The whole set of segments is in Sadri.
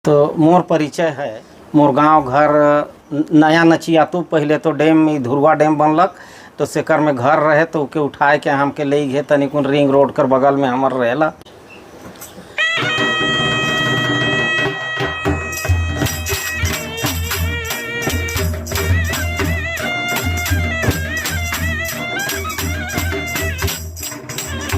तो मोर परिचय है, मोर गांव घर नया नचियातू। पहले तो डैम ई धुरवा डैम बनलक तो सेकर में घर रहे तो ओके उठाए के हमके ले गए तनिकुन रिंग रोड कर बगल में हमर रहेला।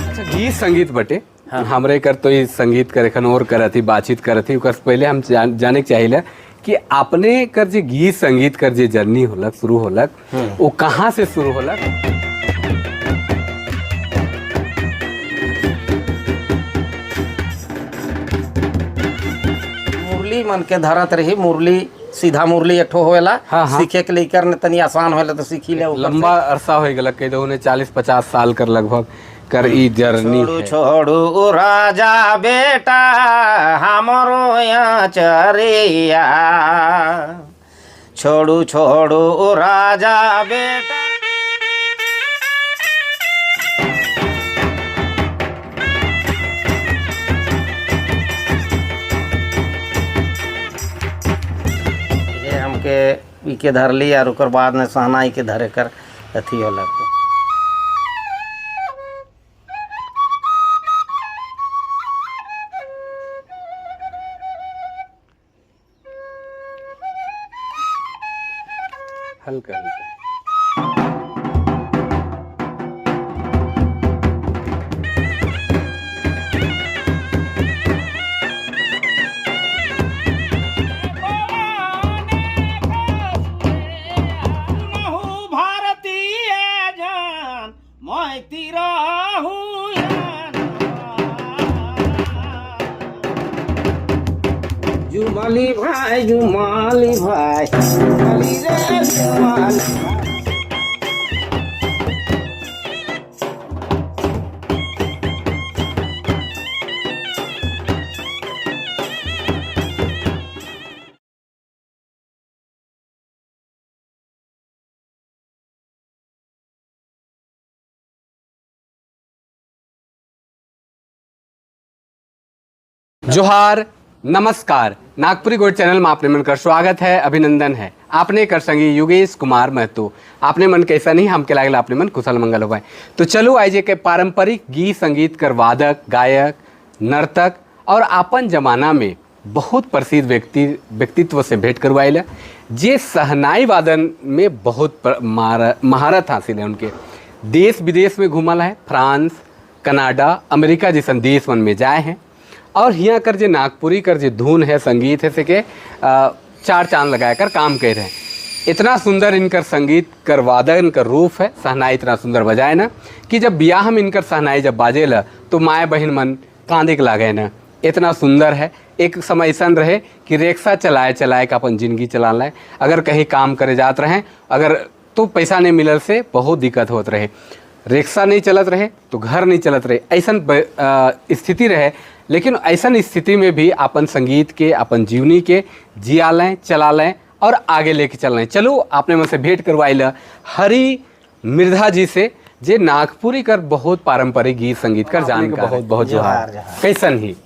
अच्छा, गीत संगीत बटे। हाँ। हमरे कर तो ई संगीत करे खन और करत ही बातचीत करत ही, ओकर से पहले हम जाने के चाहिए कि आपने कर जे गीत संगीत कर जे जर्नी होलक, शुरू होलक, वो कहाँ से शुरू होलक? मुरली मन के धरत रही, मुरली सीधा मुरली एक ठो होएला। हाँ, हाँ। सीखे के लेकर ने तनी आसान होएला तो सीखी ले ऊपर से। लंबा अरसा हो गया, कह दो 40-50 साल कर लगभग कर ई जर्नी छोड़ू है। छोड़ू राजा बेटा हमरो यहाँ चरिया, छोड़ू छोड़ू राजा बेटा। ये हमके इके धरली और ओकर बाद में सहनाई के धरे कर अथी होलक। हल्का हल्का। भारतीय जान मैं तिराहू। जुमाली भाई जुमाली भाई जुमाली रे जुमाली। जोहार, नमस्कार। नागपुरी गोड चैनल में आपने मन का स्वागत है, अभिनंदन है। आपने कर संगी योगेश कुमार महतो। आपने मन कैसा नहीं हमके लागल आपने मन कुशल मंगल हुआ। तो चलो आज के पारंपरिक गीत संगीत कर वादक, गायक, नर्तक और आपन जमाना में बहुत प्रसिद्ध व्यक्तित्व से भेंट करवाइल, जे सहनाई वादन में बहुत महारत हासिल है। उनके देश विदेश में घूमल है, फ्रांस, कनाडा, अमेरिका जैसन देश मन में जाए हैं और हियाँ कर जे नागपुरी कर जे धुन है, संगीत है, से के चार चांद लगाए कर काम कर रहे हैं। इतना सुंदर इनकर संगीत कर वादन कर रूप है, सहनाई इतना सुंदर बजाए ना कि जब ब्याह में इनकर सहनाई जब बाजे ला तो माए बहन मन कांदे के लागे ना, इतना सुंदर है। एक समय ऐसा रहे कि रिक्शा चलाए चलाए का अपन जिंदगी चला लाए, अगर कहीं काम करे जात रहें अगर तो पैसा नहीं मिलल से बहुत दिक्कत होत रहे, रिक्शा नहीं चलत रहे तो घर नहीं चलत रहे, ऐसा स्थिति रहे। लेकिन ऐसा स्थिति में भी अपन संगीत के अपन जीवनी के जिया लें, चला लें और आगे लेके चल लें। चलो आपने मुझसे भेंट करवाई ला हरि मिर्धा जी से, जे नागपुरी कर बहुत पारंपरिक गीत संगीत कर जानकार। बहुत बहुत जोहार। जोहार। कैसन ही?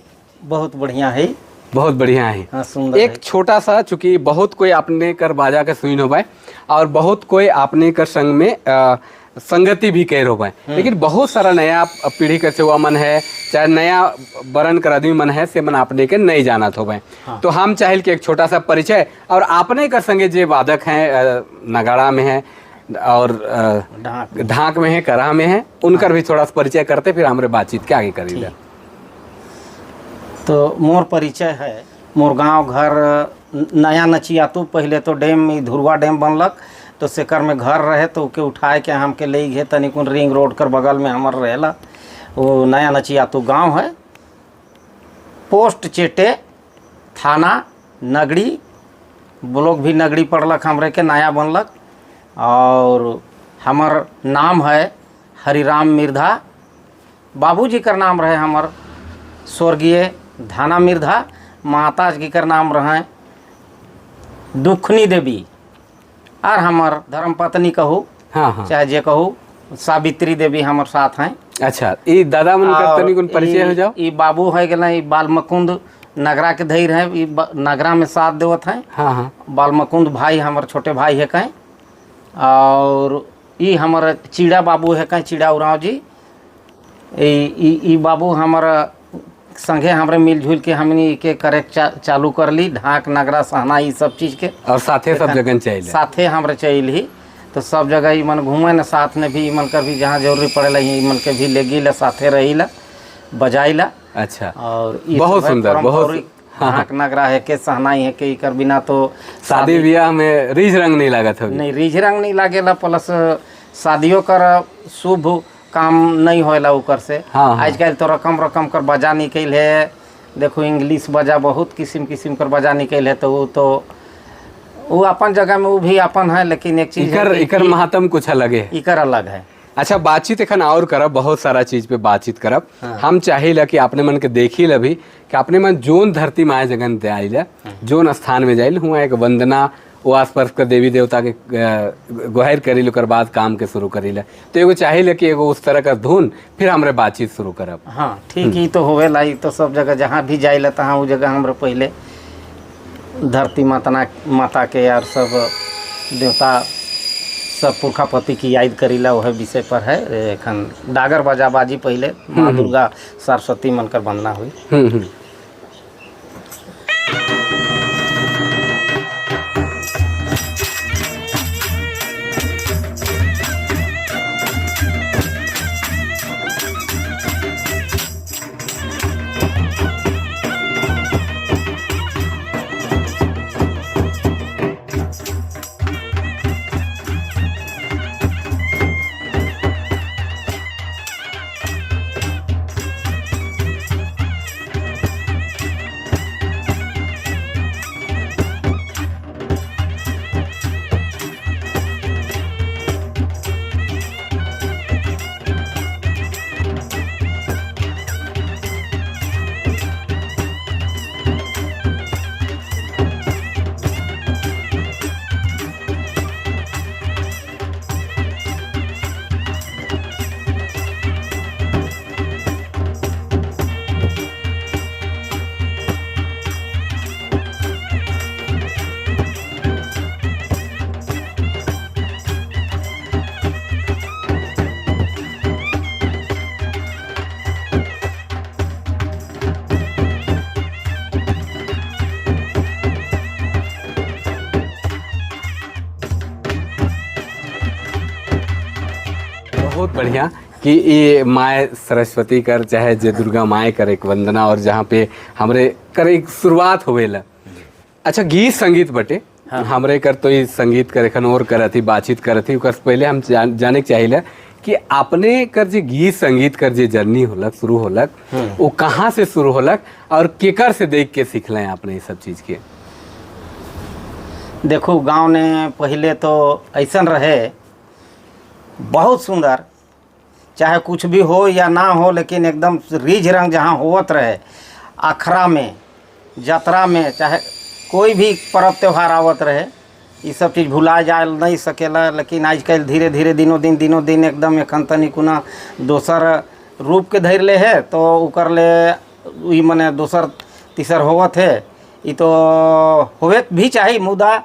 बहुत बढ़िया है। बहुत बढ़िया है। हाँ, सुंदर एक है। छोटा सा, चूंकि बहुत कोई आपने कर बाजा के सुन हो पाए और बहुत कोई आपने कर संग में संगति भी कह हो पाए, लेकिन बहुत सारा नया पीढ़ी का सेवा मन है, चाहे नया बरन कर आदमी मन है, से मन आपने के नहीं जाना हो पाए। हाँ। तो हम चाहे कि एक छोटा सा परिचय और आपने कर संगे जे वादक हैं, नगाड़ा में हैं और ढाक ढाक में है, कराह में है, उनकर भी थोड़ा सा परिचय करते फिर हमारे बातचीत के आगे करी। तो मोर परिचय है, मोर गांव घर नया नचियातू। पहले तो डैम ई धुरवा डैम बनलक तो सेकर में घर रहे तो ओके उठाए के हमके ले गए तनिकुन रिंग रोड कर बगल में हमर रहेला। वो नया नचियातू गांव है, पोस्ट चेटे, थाना नगड़ी, ब्लॉक भी नगड़ी पड़लक हमरे के, नया बनलक। और हमर नाम है हरिराम मिर्धा, बाबूजी कर नाम रहे हमर स्वर्गीय धाना मिर्धा, माता जी कर नाम रहे दुखनी देवी और हमर धर्मपत्नी कहू हाँ हाँ चाहे जे कहू सावित्री देवी हमर साथ हैं। अच्छा, ई दादा मन का और तनिक परिचय हो जाओ। ई बाबू है गेल, ई बाल मुकुंद नगरा के धैर है, नगरा में साथ देवत हैं। हाँ हाँ। बालमकुंद भाई हमार छोटे भाई है कहीं, और ई हमार चीड़ा बाबू है कहीं, चीड़ा उरांव जी। ई बाबू हमार संगे हमरे मिलजुल के हमनी के करे चालू कर ली ढाक नगरा सहना ई सब चीज़ के, और साथे सब जगह चाहिए, साथे हमरे चाहिए। तो सब जगह ई मन घूमे न, साथ में भी ई मन कर भी जहाँ जरूरी पड़ेला ई मन के भी ले गिला, साथे रहीला बजाइला। अच्छा, और बहुत सुंदर, बहुत। ढाक नगरा है के सहनाई है के इकर बिना तो शादी ब्याह में रीझ रंग नहीं लागत होगी। नहीं, रीझ रंग नहीं लागेला, प्लस शादियों कर शुभ काम नहीं होएला ऊपर से। हाँ, हाँ। आजकल तो रकम रकम कर बजा निकल है, देखो इंग्लिश बजा बहुत किस्म किस्म कर बजा निकल है, तो वो तो वो अपन जगह में वो भी अपन है, लेकिन एक चीज इकर इकर महात्म कुछ अलग है, इकर अलग है। अच्छा, बातचीत एखन और करब, बहुत सारा चीज पे बातचीत करब। हाँ। हम चाहिला कि अपने मन के देखी ला भी कि अपने मन जोन धरती माए जगन ते आइला, जोन स्थान में जाइल हुआ एक वंदना वो आसपास का देवी देवता के गोहर करील, ओकर बाद काम के शुरू करीला। तो एगो चाहिला कि एगो उस तरह का धुन, फिर हमरे बातचीत शुरू करब। हाँ ठीक, ही तो होवेला, ई तो सब जगह जहाँ भी जाइला तहाँ वो जगह हमरे पहले धरती माता माता के और सब देवता सब पुरखापति की याद करीला, वह विषय पर है। एखन डागर बाजा बाजी पहले माँ दुर्गा सरस्वती मन कर वंदना हुई। बहुत बढ़िया कि ये माए सरस्वती कर चाहे जय दुर्गा माए कर एक वंदना, और जहाँ पे हमरे कर एक शुरुआत होवेला। अच्छा, गीत संगीत बटे। हाँ। हमरे कर तो ये संगीत कर एखन और करत ही बातचीत करत ही, ओकर से पहले हम जाने के चाहिए कि अपने कर जे गीत संगीत कर जे जर्नी होलक शुरू होलक, वो कहाँ से शुरू होलक और केकर से देख के सीखल हैं आपने ये सब चीज़ के? देखो, गांव ने पहले तो ऐसा रहे बहुत सुंदर, चाहे कुछ भी हो या ना हो, लेकिन एकदम रीझ रंग जहाँ होवत रहे, अखरा में, जतरा में, चाहे कोई भी पर्व त्यौहार आवत रहे, ये सब चीज़ भुला जा नहीं सकेला। लेकिन आजकल धीरे धीरे दिनों दिन एकदम एखन तनी कुना दोसर रूप के धर ले है, तो उकर ले ई मने दोसर तीसर होवत है। ई तो होवे भी चाही, मुदा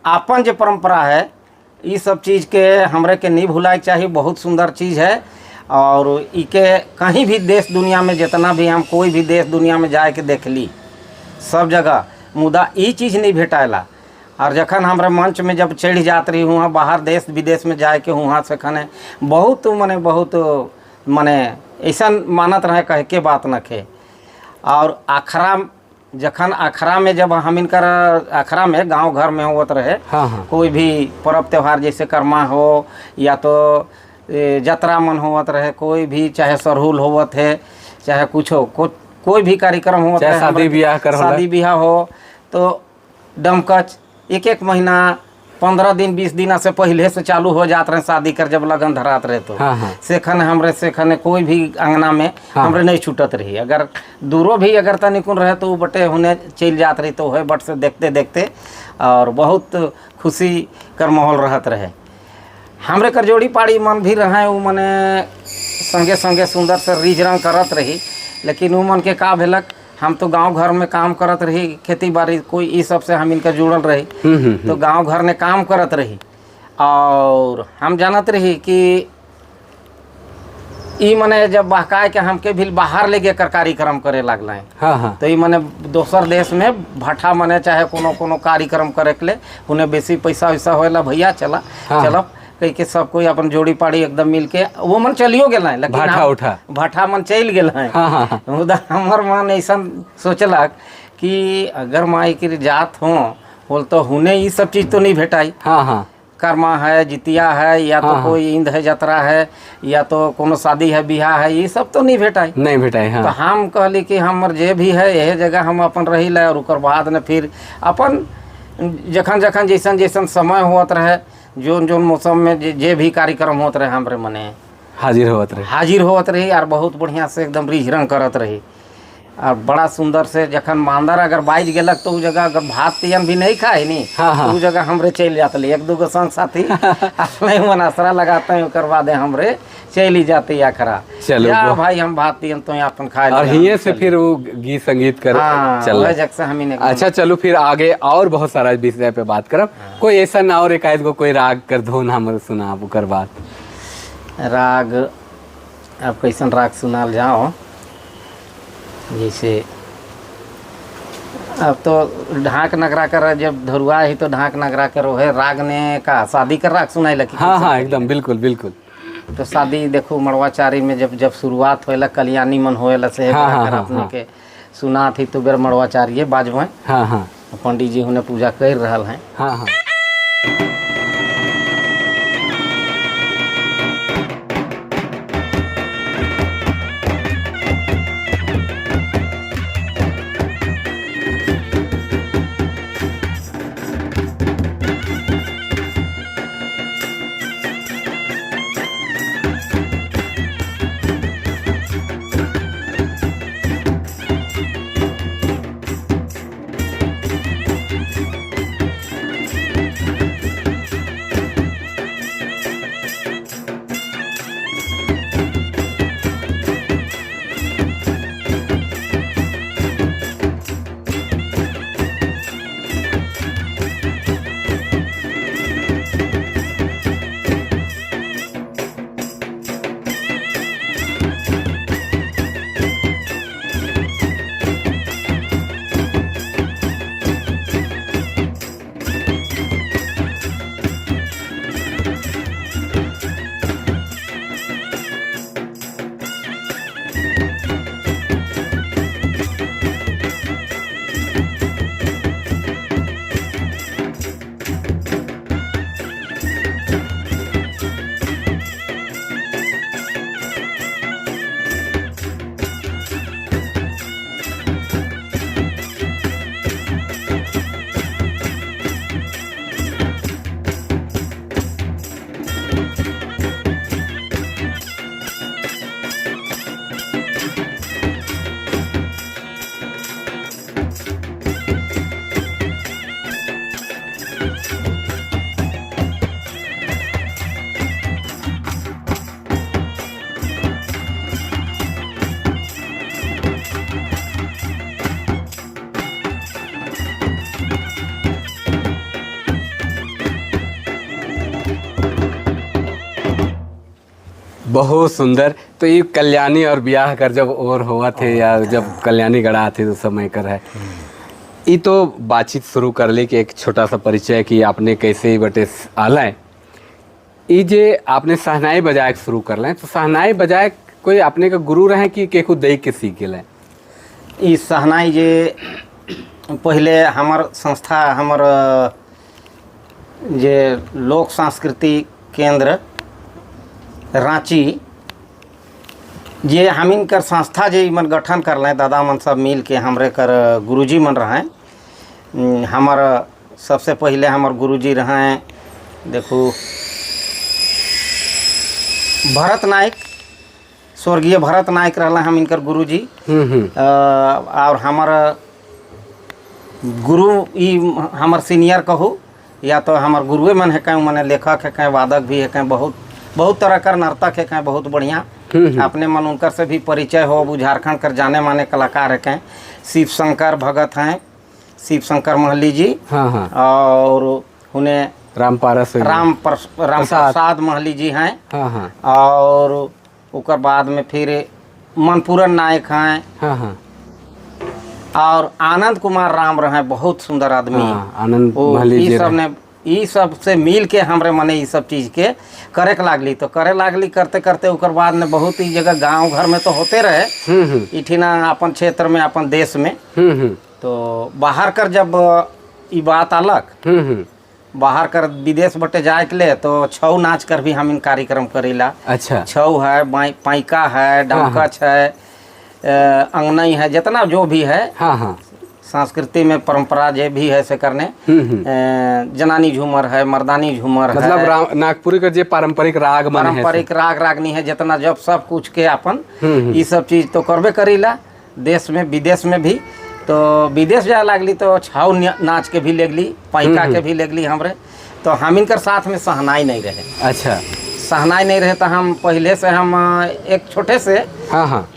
आपन जो परंपरा है ये सब चीज़ के हमरे के नहीं भुलाए चाहिए। बहुत सुंदर चीज़ है और इके कहीं भी देश दुनिया में जितना भी हम कोई भी देश दुनिया में जाए के देख ली सब जगह, मुदा ई चीज़ नहीं भेटाला। और जखन हमरे मंच में जब चढ़ जात रही वहाँ बाहर देश विदेश में जाए के वहाँ से खने बहुत मने बहुत मने ऐसा मानत रहे कह के बात न खे। और अखरा जखन अखरा में जब हम इनकर अखरा में गांव घर में होत रहे, हाँ हाँ, कोई भी पर्व त्यौहार जैसे कर्मा हो या तो जतरा मन होवत रहे, कोई भी चाहे सरहुल होवत है चाहे कुछ हो, कोई भी कार्यक्रम होवत चाहे रहे, शादी ब्याह कर होला। शादी ब्याह हो तो डमकच एक एक महीना 15 दिन 20 दिन से पहले से चालू हो जात रहे शादी कर जब लगन धरात रहे तो। हाँ हाँ। सेखन हमरे सेखन कोई भी अंगना में हाँ। हमरे नहीं छूटत रही। अगर दूरो भी अगर तनिकुन रहे तो वो बटे होने चल जात रही, तो वह बट से देखते देखते और बहुत खुशी कर माहौल रहत रहे। हमरे कर जोड़ी पाड़ी मन भी रहे, वो मने संगे संगे सुंदर से रीझ रंग करत रही। लेकिन वो मन के का भेलक, हम तो गांव घर में काम करत रही, खेती बाड़ी कोई ई सब से हम इनका जुड़ल रही, तो गांव घर ने काम करत रही। और हम जानत रही कि ई मने जब बहकाए के हमके भी बाहर लेके कर कार्यक्रम करे लागल हैं। हाँ हाँ। तो ई मने दोसर देश में भाठा मने चाहे कोनो कोनो कार्यक्रम करे के ले उन्हें बेसी पैसा वैसा होएला, भैया चला। हाँ। चलब कह के सब कोई अपन जोड़ी पाड़ी एकदम मिल के वो मन चलियो गेल हैं, लेकिन भाठा उठा। भाठा मन चल गेल हैं। हाँ हाँ हाँ। मुदा हमर मन ऐसा सोचलक कि अगर माई के जात हो बोल तो हुने ई सब चीज़ तो नहीं भेटाई। हाँ हाँ। कर्मा है, जितिया है, या तो हाँ, हाँ। कोई इंद है, जतरा है, या तो कोनो शादी है, बियाह है, ये सब तो नहीं भेटाई। नहीं भेटाई। हाँ। तो हम कहली कि हमर जे भी है यह जगह हम अपन रही ले, और ओकर बाद ने फिर अपन जखन जखन जैसन जैसन समय होत रहे, जोन जोन मौसम में जे भी कार्यक्रम होत रहे हमरे मने हाजिर होत रहे, हाजिर होत रही और बहुत बढ़िया से एकदम रिझरंग करत रही। और बड़ा सुंदर से जखन मांदर अगर बाज गेलक तो उ जगह अगर भात तियन भी नहीं खाए नी। हाँ, हाँ। तो उ जगह हमरे चल जात रही, एक दूगो संग साथी अपने मन आसरा लगाते हैं, ओकर बाद हमरे चली जाते अखरा। चलो, या भाई हम भात तियन तो अपन खाए और ले, हिये से फिर वो गीत संगीत कर हाँ, चल वह जग से हम इन्हें। अच्छा चलो फिर आगे और बहुत सारा विषय पे बात करब। कोई ऐसा ना और एक गो कोई राग कर धुन हम सुना ओकर बाद। राग अब कैसन राग सुनाल जाओ, जैसे अब तो ढाक नगरा कर जब धरुआ ही तो ढाक नगरा कर है राग ने का शादी कर राग सुनाई लगी। हाँ हाँ एकदम बिल्कुल बिल्कुल। तो शादी देखो मड़वाचारी में जब जब शुरुआत होएला कल्याणी मन होएला से हाँ, हाँ, कर हाँ, अपने हाँ। के सुना थी तो बेर मड़वाचारी बाजबे। हाँ हाँ। पंडित जी उन्हें पूजा कर रहा हैं। हाँ हाँ। बहुत सुंदर। तो ये कल्याणी और ब्याह कर जब और हुआ थे या जब कल्याणी गड़ा थे तो समय कर है ये तो बातचीत शुरू कर ली कि एक छोटा सा परिचय कि आपने कैसे बटे आला है। ये जे आपने सहनाई बजाय शुरू कर लें तो सहनाई बजाय कोई आपने का गुरु रहे कि केकू देख के सीख गए? ई सहनाई जे पहले हमार संस्था हमार जे लोक सांस्कृतिक केंद्र रांची जे हमिन कर संस्था जे मन गठन कर लें दादा मन सब मिल के हमरे कर गुरुजी मन रहें। हमार सबसे पहले हमार गुरुजी रहें देखो भरत नायक, स्वर्गीय भरत नायक रहला हम इनकर गुरुजी। और हमार गुरु ई हमार सीनियर कहू या तो हमार गुरुए मन है कहीं मने लेखक है कहीं वादक भी है कहीं बहुत बहुत तरह कर नर्तक है कहीं बहुत बढ़िया। अपने मन उनकर से भी परिचय हो। वो झारखंड कर जाने माने कलाकार हैं। शिव शंकर भगत हैं, शिव शंकर महली जी। हाँ हाँ और उन्हें रामपारस राम प्रसाद महली जी हैं। हाँ हाँ और ओकर बाद में फिर मनपूरन नायक हैं। हाँ हाँ और आनंद कुमार राम रहे, बहुत सुंदर आदमी। हाँ, आनंद वो महली ई जी सब रहे। ने ई सब से मिल के हमरे मने ई सब चीज़ के करे के लागली। तो करे लागली करते करते ओकर बाद में बहुत ही जगह गांव घर में तो होते रहे इठिना अपन क्षेत्र में, अपन देश में। तो बाहर कर जब ई बात अलग बाहर कर विदेश बटे जाए के ले तो छऊ नाच कर भी हम इन कार्यक्रम करेला। अच्छा। छऊ है, पाइका है, डमकच है, अंगनई है, जितना जो भी है। हाँ हाँ संस्कृति में परंपरा जो भी है से करने, जनानी झूमर है, मर्दानी झूमर है, मतलब नागपुरी का जो पारंपरिक राग मन है, पारंपरिक राग रागनी है, जितना जब सब कुछ के अपन ये सब चीज तो करबे करीला देश में विदेश में भी। तो विदेश जाए लागली तो छाऊ नाच के भी लेगली, पैका के भी लेगली हमरे। तो हम इनकर साथ में सहनाई नहीं रहे। अच्छा। सहनाई नहीं रहे तो हम पहले से हम एक छोटे से हाँ हाँ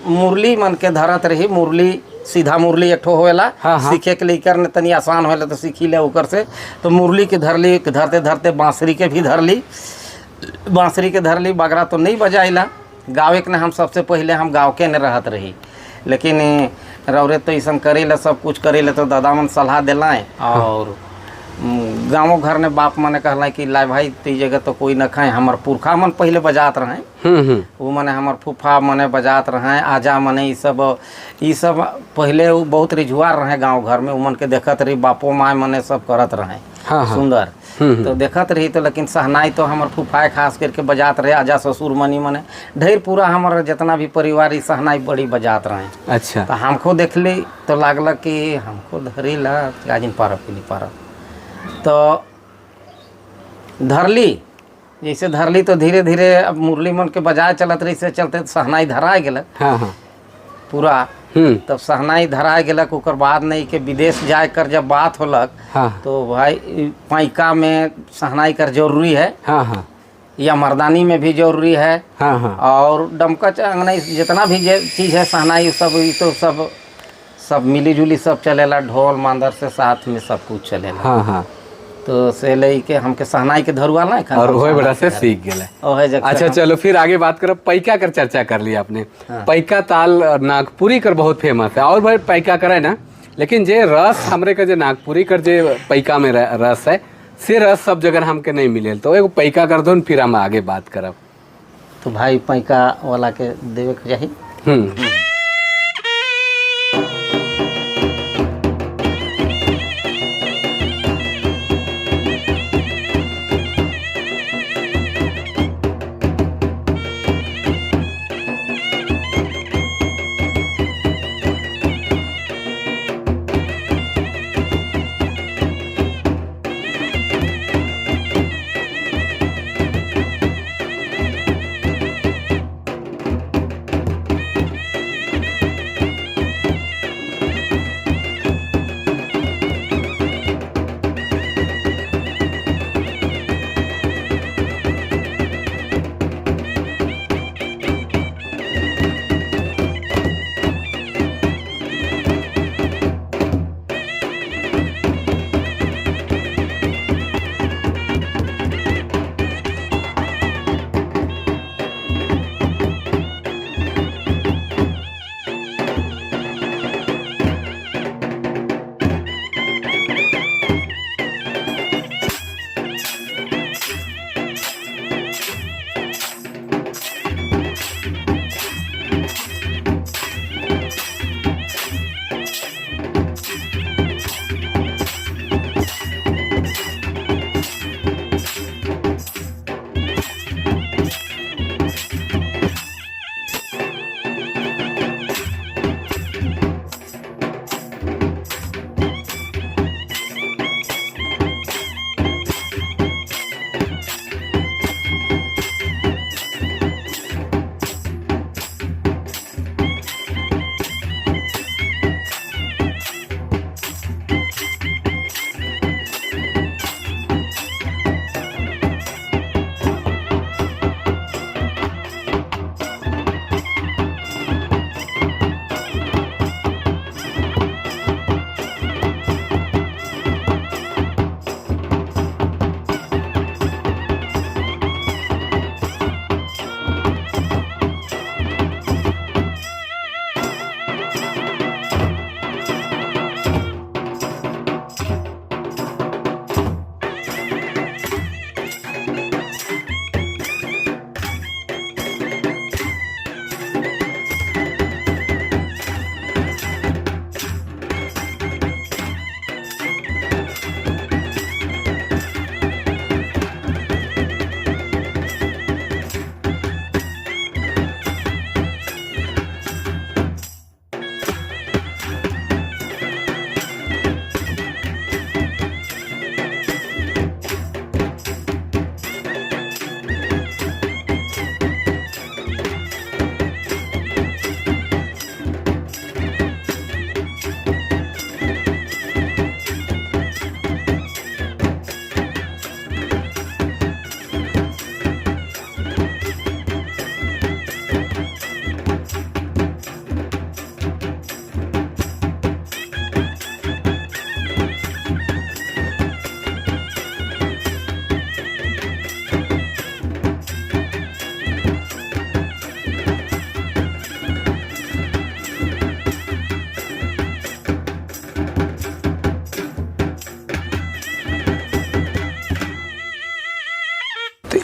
मुरली मन के धरत रही। मुरली सीधा मुरली एक ठो होएला। हाँ, हाँ। सीखे के लिए करने तनी आसान होएला तो सीखी ले ओकर से। तो मुरली के धरली, धरते धरते बांसुरी के भी धरली, बांसुरी के धरली। बगरा तो नहीं बजाइला, गावे के न हम सबसे पहले हम गाँव के न रहत रही, लेकिन रौरे तो ऐसा करे सब कुछ करे तो दादा मन सलाह दिलाए। और गाँवों घर ने बाप मने कहला कि लाए भाई ती जगह तो कोई न खाए, हमार पुरखा मन पहले बजात रहे, वो मने हमार फूफा मने बजात रहे, आजा मने ई सब पहले वो बहुत रिझुआर रहे गाँव घर में, वो मन के देखत रही, बापो माए मने सब करत रहे। हाँ, हाँ। सुंदर तो देखत रही तो, लेकिन सहनाई तो हमार फूफाए खास करके बजात रहे, आजा ससुर मनी मने ढेर पूरा हमार जितना भी परिवार सहनाई बड़ी बजात रहे। अच्छा। तो हमको देखली तो लागल कि हमको धरी ला गाजिन पारब के लिए पारब, तो धरली। जैसे धरली तो धीरे धीरे अब मुरली मन के बजाय चलत रही, से चलते सहनाई धरा गेलक। हाँ हाँ। पूरा तब सहनाई धरा गेलक। ओकर बाद नहीं के विदेश जाए कर जब बात होलक। हाँ। तो भाई पाइका में सहनाई कर जरूरी है। हाँ हाँ। या मर्दानी में भी जरूरी है। हाँ हाँ। और डमकच अंगनाई जितना भी चीज़ है सहनाई सब तो सब सब मिली जुली सब चलेला, ढोल मांदर से साथ में सब कुछ चलेला। हाँ हाँ। तो से ले के हमके सहनाई के धरुआ ना और वही बड़ा से सीख गए। अच्छा चलो फिर आगे बात करो, पैका कर चर्चा कर लिया आपने। हाँ। पैका ताल नागपुरी कर बहुत फेमस है, और भाई पैका करे ना, लेकिन जे रस हमरे का जे नागपुरी कर जे पैका में रस है से रस सब जगह हमके नहीं मिले, तो एगो पैका कर दो फिर हम आगे बात करब। तो भाई पैका वाला के देवे के चाही।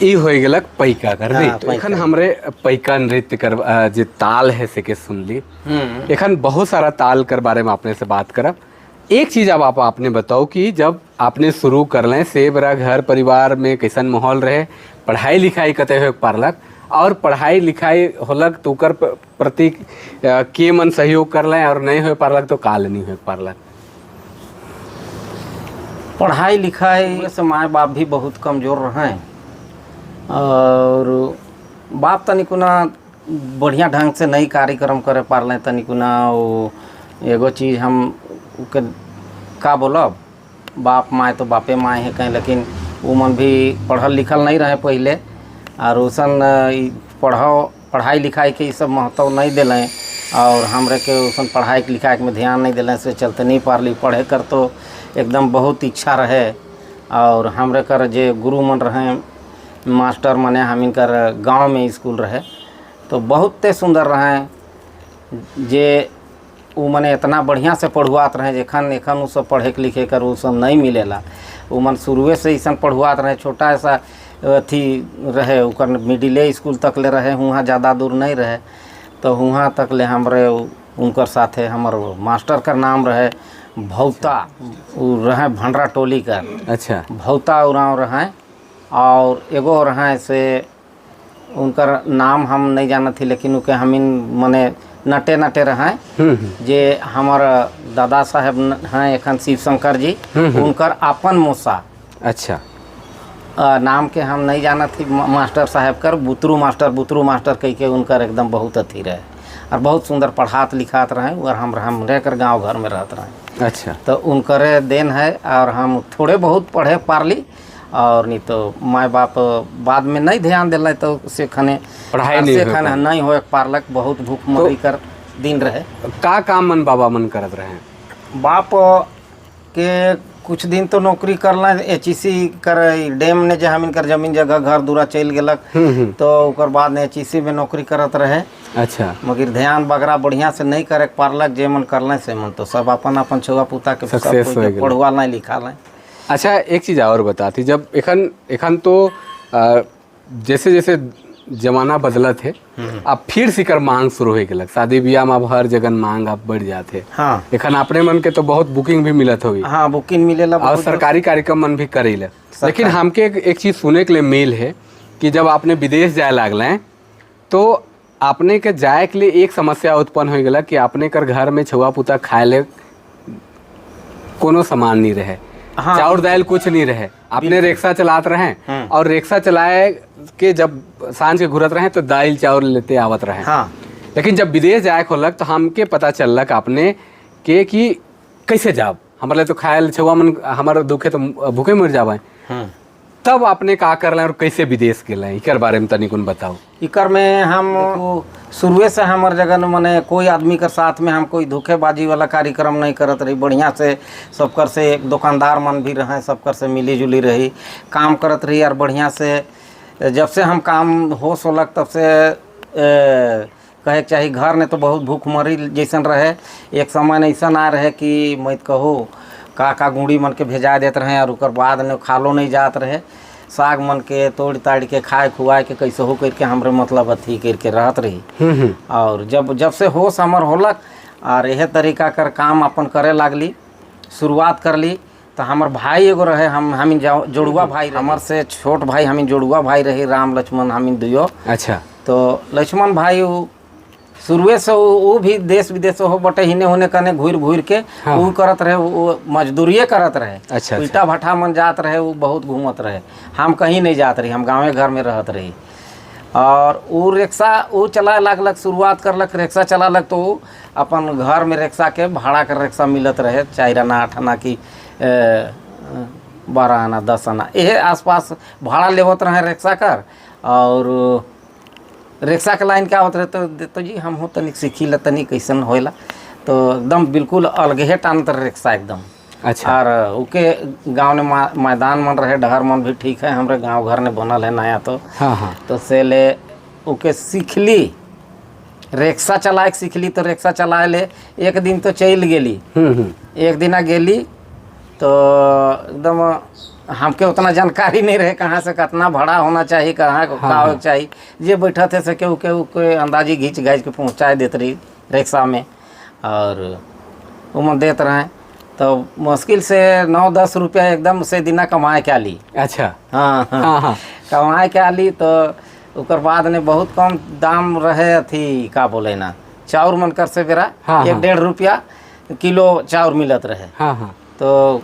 ई हो गेलक पैका कर नहीं हाँ, तो पैका। एखन हमरे पैका नृत्य कर जे ताल है से के सुनली। एखन बहुत सारा ताल कर बारे में आपने से बात करब। एक चीज अब आप आपने बताओ कि जब आपने शुरू कर लें से बड़ा घर परिवार में कैसन माहौल रहे, पढ़ाई लिखाई कते हो पारलक और पढ़ाई लिखाई होलक तो ओकर प्रति के मन सहयोग कर लें और नहीं हो पारलक तो काल नहीं हो पारलक? पढ़ाई लिखाई से माए बाप भी बहुत कमज़ोर रहे और बाप तनिकुना बढ़िया ढंग से नहीं कार्यक्रम करे पारले। तनिकुना वो एगो चीज़ हम के का बोलब, बाप माए तो बापे माए है कहीं, लेकिन वो मन भी पढ़ल लिखल नहीं रहे पहले और उसन पढ़ाओ पढ़ाई लिखाई के ई सब महत्व नहीं दिलें और हमरे के उसन पढ़ाई लिखाई में ध्यान नहीं दिलें, से चलते नहीं पारली पढ़े कर। तो एकदम बहुत इच्छा रहे और हमरे कर जे गुरु मन रहे, मास्टर मने हम इनकर गांव में स्कूल रहे तो बहुते सुंदर रहे जे उ मने इतना बढ़िया से पढ़ुआत रहे जेखन एखन उ सब पढ़े के लिखे कर उ सब नहीं मिलेला। उ मन शुरुए से ऐसा पढ़ुआत रहे, छोटा ऐसा अथी रहे ओकर मिडिले स्कूल तक ले रहे, वहाँ ज़्यादा दूर नहीं रहे तो वहाँ तक ले हमरे उनकर साथे हमर मास्टर का नाम रहे भौता, उ रहे भंडरा टोली का। भौता उरांव रहे और एगो रहे से उनकर नाम हम नहीं जानत थी, लेकिन उके हमिन मने नटे नटे रहे जे हमर दादा साहेब हैं एखन शिव शंकर जी, उनकर अपन मौसा। नाम के हम नहीं जानत थी मास्टर साहब कर, बुतरू मास्टर, बुतरू मास्टर कह के उनकर एकदम बहुत अथी रहे और बहुत सुंदर पढ़ात लिखात रहे और हम रहकर गांव घर में रहत रहे। तो उनकरे देन है और हम थोड़े बहुत पढ़े पारली और नहीं तो माए बाप बाद में नहीं ध्यान दिले तो से खने पढ़ाई नहीं से होए खने नहीं हो पारलक, बहुत भूखमरी कर दिन रहे। का काम मन बाबा मन करत रहे? बाप के कुछ दिन तो नौकरी करला एचईसी कर डैम ने जे हम इनकर जमीन जगह घर दूरा चल गेलक तो ओकर बाद ने एचईसी में नौकरी करत रहे। मगर ध्यान बगरा बढ़िया से नहीं करे पारलक, जे मन करले से मन तो सब अपन अपन छुआ पुता के सब Success कोई हो के गेल। पढ़ुआ नहीं लिखा लें। अच्छा, एक चीज़ और बताती, जब एखन एखन तो जैसे जैसे जमाना बदलत है अब फिर सिकर मांग शुरू हो गेलक, शादी ब्याह में अब हर जगह मांग अब बढ़ जाते। एखन अपने मन के तो बहुत बुकिंग भी मिलत होगी। हाँ, बुकिंग मिलेला और बहुत। सरकारी कार्यक्रम मन भी करेला, लेकिन हमके एक चीज़ सुने के लिए मिल है कि जब आपने विदेश जाए लागल हैं तो आपने के जाए के लिए एक समस्या उत्पन्न हो गया कि आपने कर घर में छुआ पुता खाए ले कोनो सामान नहीं रहे। चाउर दाल कुछ नहीं रहे, आपने रिक्शा चलात रहे और रिक्शा चलाए के जब सांझ के घुरत रहे तो दाल चाउर लेते आवत रहे। लेकिन जब विदेश जाए खोलक तो हमके पता चललक आपने के कि कैसे जाब, हमारे लिए तो खाए छुआ मन हमारे दुखे तो भूखे मर जावे। तब आपने का करल और कैसे विदेश गेल, इकर बारे में तनिकुन बताओ। इकर में हम शुरुए से हमर जगह मने कोई आदमी के साथ में हम कोई धोखेबाजी वाला कार्यक्रम नहीं करत रही। बढ़िया से सबकर से एक दुकानदार मन भी रहे, सबकर से मिली जुली रही काम करत रही और बढ़िया से जब से हम काम होश होलक तब से कहे के चाही घर ने तो बहुत भूखमरी जैसन रहे। एक समय ऐसा आ रहे कि मत कहो का का गुड़ी मन के भेजा देत रहे और ओकर बाद ने खालो नहीं जात रहे, साग मन के तोड़ ताड़ के खाए खुआए के कैसे हो करके हमरे मतलब अथी करके रहत रही। और जब जब से होश हमर होलक और यह तरीका कर काम अपन करे लागली, शुरुआत करली तो हमर भाई एगो रहे, हम जोड़ुआ भाई, हमर से छोट भाई, हम जोड़ुआ भाई रही राम लक्ष्मण हम दुयो। तो लक्ष्मण भाई उ शुरुए से वो भी देश विदेश हो बटे हिने होने कने घूर घूर के उ करत रहे, वो मजदूरिए करत रहे। ईटा भट्ठा मन जात रहे, वो बहुत घूमत रहे, हम कहीं नहीं जात रही, हम गाँवे घर में रहत रही। और उ रिक्शा उ चलाए लागलक, शुरुआत करलक रिक्शा चलालक तो उ अपन घर में रिक्शा के भाड़ा कर रिक्शा मिलत रहे 4 आना 8 आना की 12 आना 10 आना यहे आसपास भाड़ा लेवत रहे रिक्शा कर। और रिक्शा के लाइन क्या होत रहे तो जी हम हो तनिक सीखी ला तनिक कैसन होएला तो एकदम बिल्कुल अलगे टानत रहे रिक्शा एकदम। और उके गांव ने मैदान मन रहे, डहर मन भी ठीक है, हमरे गांव घर ने बनल है नया तो हाँ हाँ तो से ले उके सीखली रिक्शा चलाए के सीखली तो रिक्शा चलाए ले एक दिन तो चल गेली। एक दिना गेली तो एकदम हमके उतना जानकारी नहीं रहे कहाँ से कितना भाड़ा होना चाहिए, कहाँ का होना चाहिए। जे बैठा थे से केहू केहू के अंदाजी घींच घाच के पहुँचा देते रही रिक्शा में और उमन देत रहे। तो मुश्किल से 9-10 रुपया एकदम से दिना कमाए के आली। अच्छा। हाँ। हाँ हाँ कमाए के आली तो ओकर बाद में बहुत कम दाम रहे अथी का बोले ना चाउर मन कर से बेरा हाँ, 1-1.5 रुपया किलो चाउर मिलत रहे। हाँ हाँ तो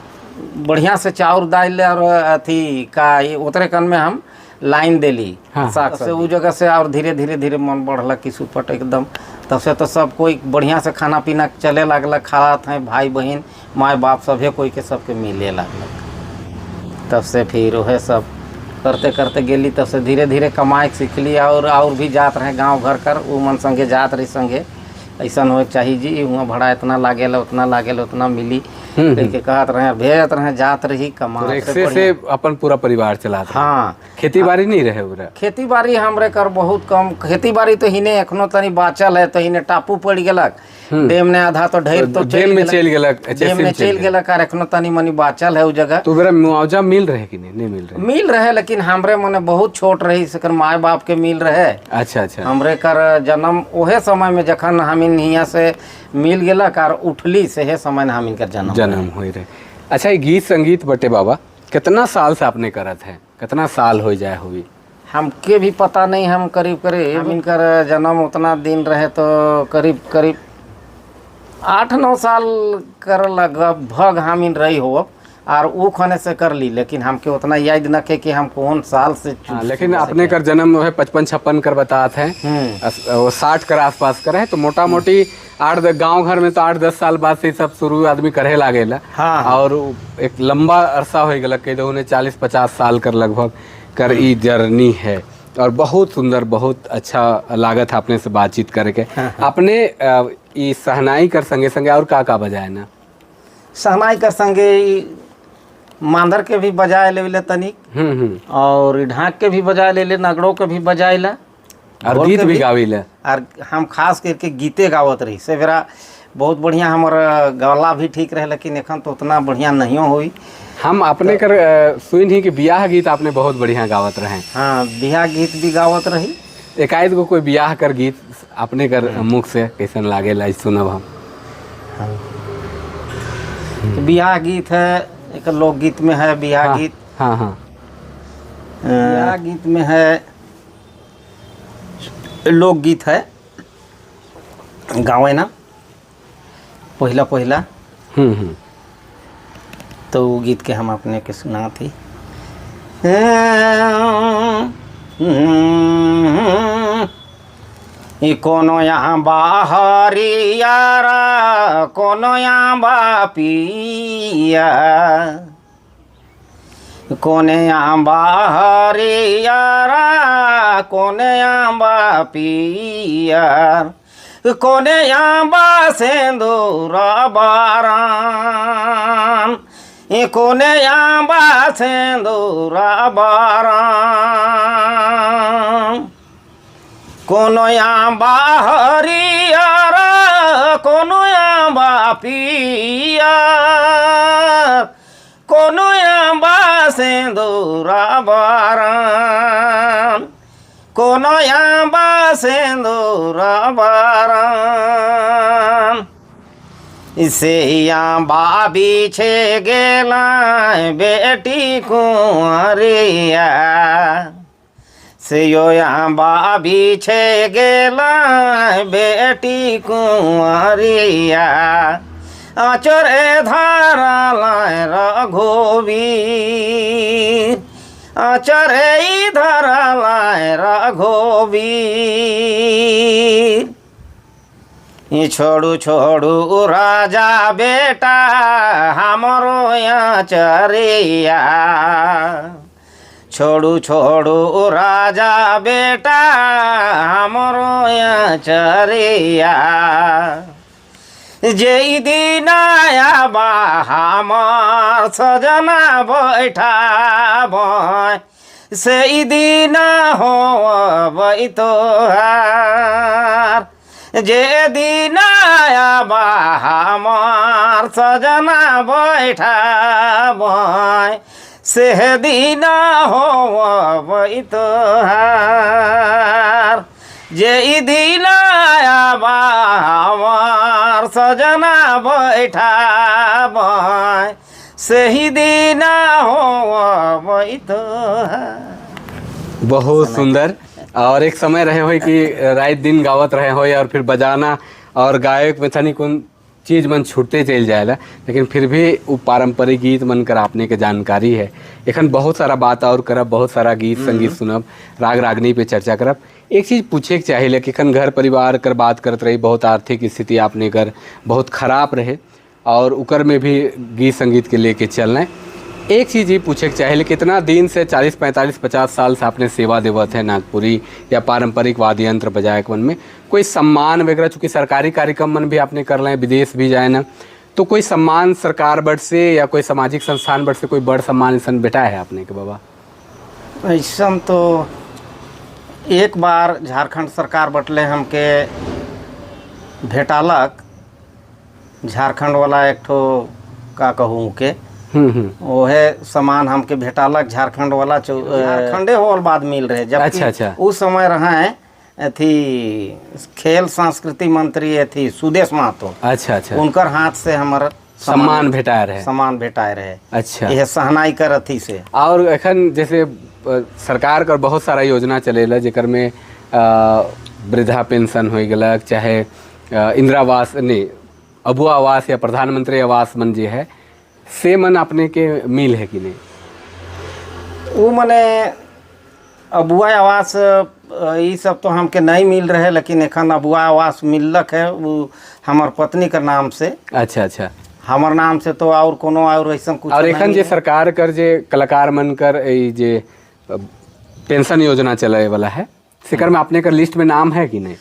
बढ़िया से चाउर दाल और अथी का ये उतरे कन में हम लाइन देली। हाँ। साग से उ जगह से और धीरे धीरे धीरे मन बढ़लक कि सुपट एकदम। तब से तो सब कोई बढ़िया से खाना पीना चले लागलक, खात हैं भाई बहन माए बाप सभे कोई के सबके मिले लागलक। तब से फिर वह सब करते करते गेली। तब से धीरे धीरे कमाए के सीखली और भी जात रहे गांव घर कर उ मन संगे जात रही संगे ऐसा होए के चाही जी, वहाँ भाड़ा इतना लागेला उतना लागेला उतना मिली कह के कहत रहे, भेजत रहे, जात रही कमा तो रिक्शे से अपन पूरा परिवार चलाते रहे। हाँ। खेती बाड़ी नहीं रहे उधर? खेती बाड़ी हमरे कर बहुत कम। खेती बाड़ी तो हिने एखनो तनी बाचल है, तो हिने टापू पड़ गेलक डैम ने आधा तो ढेर तो डैम में चल गेलक, डैम में चल गेलक और एखनो तनी मनी बाचल है उ जगह। तो मेरा मुआवजा मिल रहे कि नहीं? नहीं मिल रहे? मिल रहे, लेकिन हमरे मने बहुत छोट रही सेकर माए बाप के मिल रहे। अच्छा अच्छा। हमरे कर जन्म ओहे समय में जखन हम हियाँ से मिल गेलक और उठली सेहे समय में हम इनकर जन्म जन्म हो रहे। अच्छा, ये गीत संगीत बटे बाबा कितना साल से आपने करत है, कितना साल हो जाए हुई? हमके भी पता नहीं, हम करीब करीब इनकर जन्म उतना दिन रहे तो करीब करीब 8-9 साल कर लगभग हम इन रही हो और वो खाने से कर ली, लेकिन हमके उतना याद न के कि हम कौन साल से। हाँ, लेकिन अपने कर जन्म है 55-56 कर बतात हैं, वो 60 कर आसपास कर है, तो मोटा मोटी 8-10 गांव घर में तो 8-10 साल बाद से सब शुरू आदमी करे लागेला। हाँ। और एक लंबा अरसा हो गया कह दो उन्हें 40-50 साल कर लगभग कर ई जर्नी है। और बहुत सुंदर, बहुत अच्छा लागत है अपने से बातचीत करके। अपने ई सहनाई कर संगे संगे और का का बजाए ना? सहनाई कर संगे मांदर के भी बजाए ले तनिक और ढाक के भी बजाए ले ले, नगड़ों के भी बजाए ला और गीत भी गावी ले। और हम खास करके गीते गावत रही से मेरा बहुत बढ़िया हमर गला भी ठीक रहे, लेकिन एखन तो उतना बढ़िया नहीं हुई। हम अपने कर सुन ही कि बियाह गीत आपने बहुत बढ़िया गावत रहे। हाँ, बियाह गीत भी गावत रही। एकाएक को कोई बियाह कर गीत अपने कर मुख से कैसन लागेला सुनब हम। हाँ। तो बियाह गीत है, एक लोकगीत में है बियाह गीत। हाँ हाँ। बियाह गीत में है, लोकगीत है गावे ना पहला पहला। तो वो गीत के हम अपने के सुना थी। कोनो यहाँ बाहरियारा कोनो यहाँ बापिया, कोने यहाँ बाहरियारा कोने यहाँ बापिया, कोने यहाँ बा सिंदूर बारान, कोने यहाँ बा सिंदूर बारान, कोनो यहाँ बा हरियर कोनो यहाँ बा पियर, कोनो यहाँ बा सिंदूर बारान, कोनो यहाँ बा सिंदूर बारान, से यहाँ बा बिछे गेला बेटी कुंवरिया, से यो यहाँ बा बिछे गेला बेटी कुंवरिया, आचरे धारा लाए रघुवीर, आचरे धारा लाए रघुवीर, छोड़ू छोड़ू राजा बेटा हमरो आचरिया, छोड़ू छोड़ू राजा बेटा हमरो आचरिया, जेई दिन आबा हमार सजना बैठाब, सेई दिन होबै तोहार, जे दिन आबा हमार सजना बैठाब, से दीना हो तोहार, जे ई दिना आबार सजना बैठा से ही दीना हो तोहार। बहुत सुंदर। और एक समय रहे हो कि रात दिन गावत रहे हो और फिर बजाना और गायक में तनी कौन चीज मन छूटते चल जाएला, लेकिन फिर भी वो पारंपरिक गीत मन कर आपने के जानकारी है। एखन बहुत सारा बात और करब, बहुत सारा गीत संगीत सुनब, राग रागनी पे चर्चा करब। एक चीज़ पूछे के चाहिए कि एखन घर परिवार कर बात करत रही, बहुत आर्थिक स्थिति आपने कर बहुत खराब रहे और उकर में भी गीत संगीत के लेके चलना। एक चीज़ ये पूछे के चाहिए कि इतना दिन से 40 45 50 साल से आपने सेवा देवत है नागपुरी या पारंपरिक वाद्य यंत्र बजाय मन में, कोई सम्मान वगैरह, चूँकि सरकारी कार्यक्रम मन भी आपने कर रहे हैं, विदेश भी जाए ना, तो कोई सम्मान सरकार बड़ से या कोई सामाजिक संस्थान बड़ से कोई बड़ सम्मान ऐसा बेटा है आपने के बाबा? ऐसा तो एक बार झारखंड सरकार बटले हमके भेटालक, झारखंड वाला एक ठो का कहूँ के ओहे सामान हमके भेटालक झारखंड वाला, झारखंडे होल बाद मिल रहे जब। अच्छा, अच्छा। उस समय रहे अथी खेल संस्कृति मंत्री अथी सुदेश महतो। अच्छा अच्छा। उनकर हाथ से हमर सम्मान भेटाए रहे। सामान भेटाए रहे। अच्छा। यह सहनाई कर अथी से। और एखन जैसे सरकार कर बहुत सारा योजना चलेला जेकर में वृद्धा पेंशन हो गलक, चाहे इंदिरा आवास नहीं अबुआ आवास या प्रधानमंत्री आवास मन जे है से मन अपने के मिल है कि नहीं? वो मने अबुआ आवास ई सब तो हमके नहीं मिल रहे, लेकिन एखन अबुआ आवास मिललक है वो हमर पत्नी के नाम से। अच्छा अच्छा। हमर नाम से तो और कोनो और ऐसा कुछ और नहीं एखन जे है। सरकार कर जे कलाकार मन कर ई जे पेंशन योजना चले वाला है, सेकर में अपने कर लिस्ट में नाम है कि नहीं?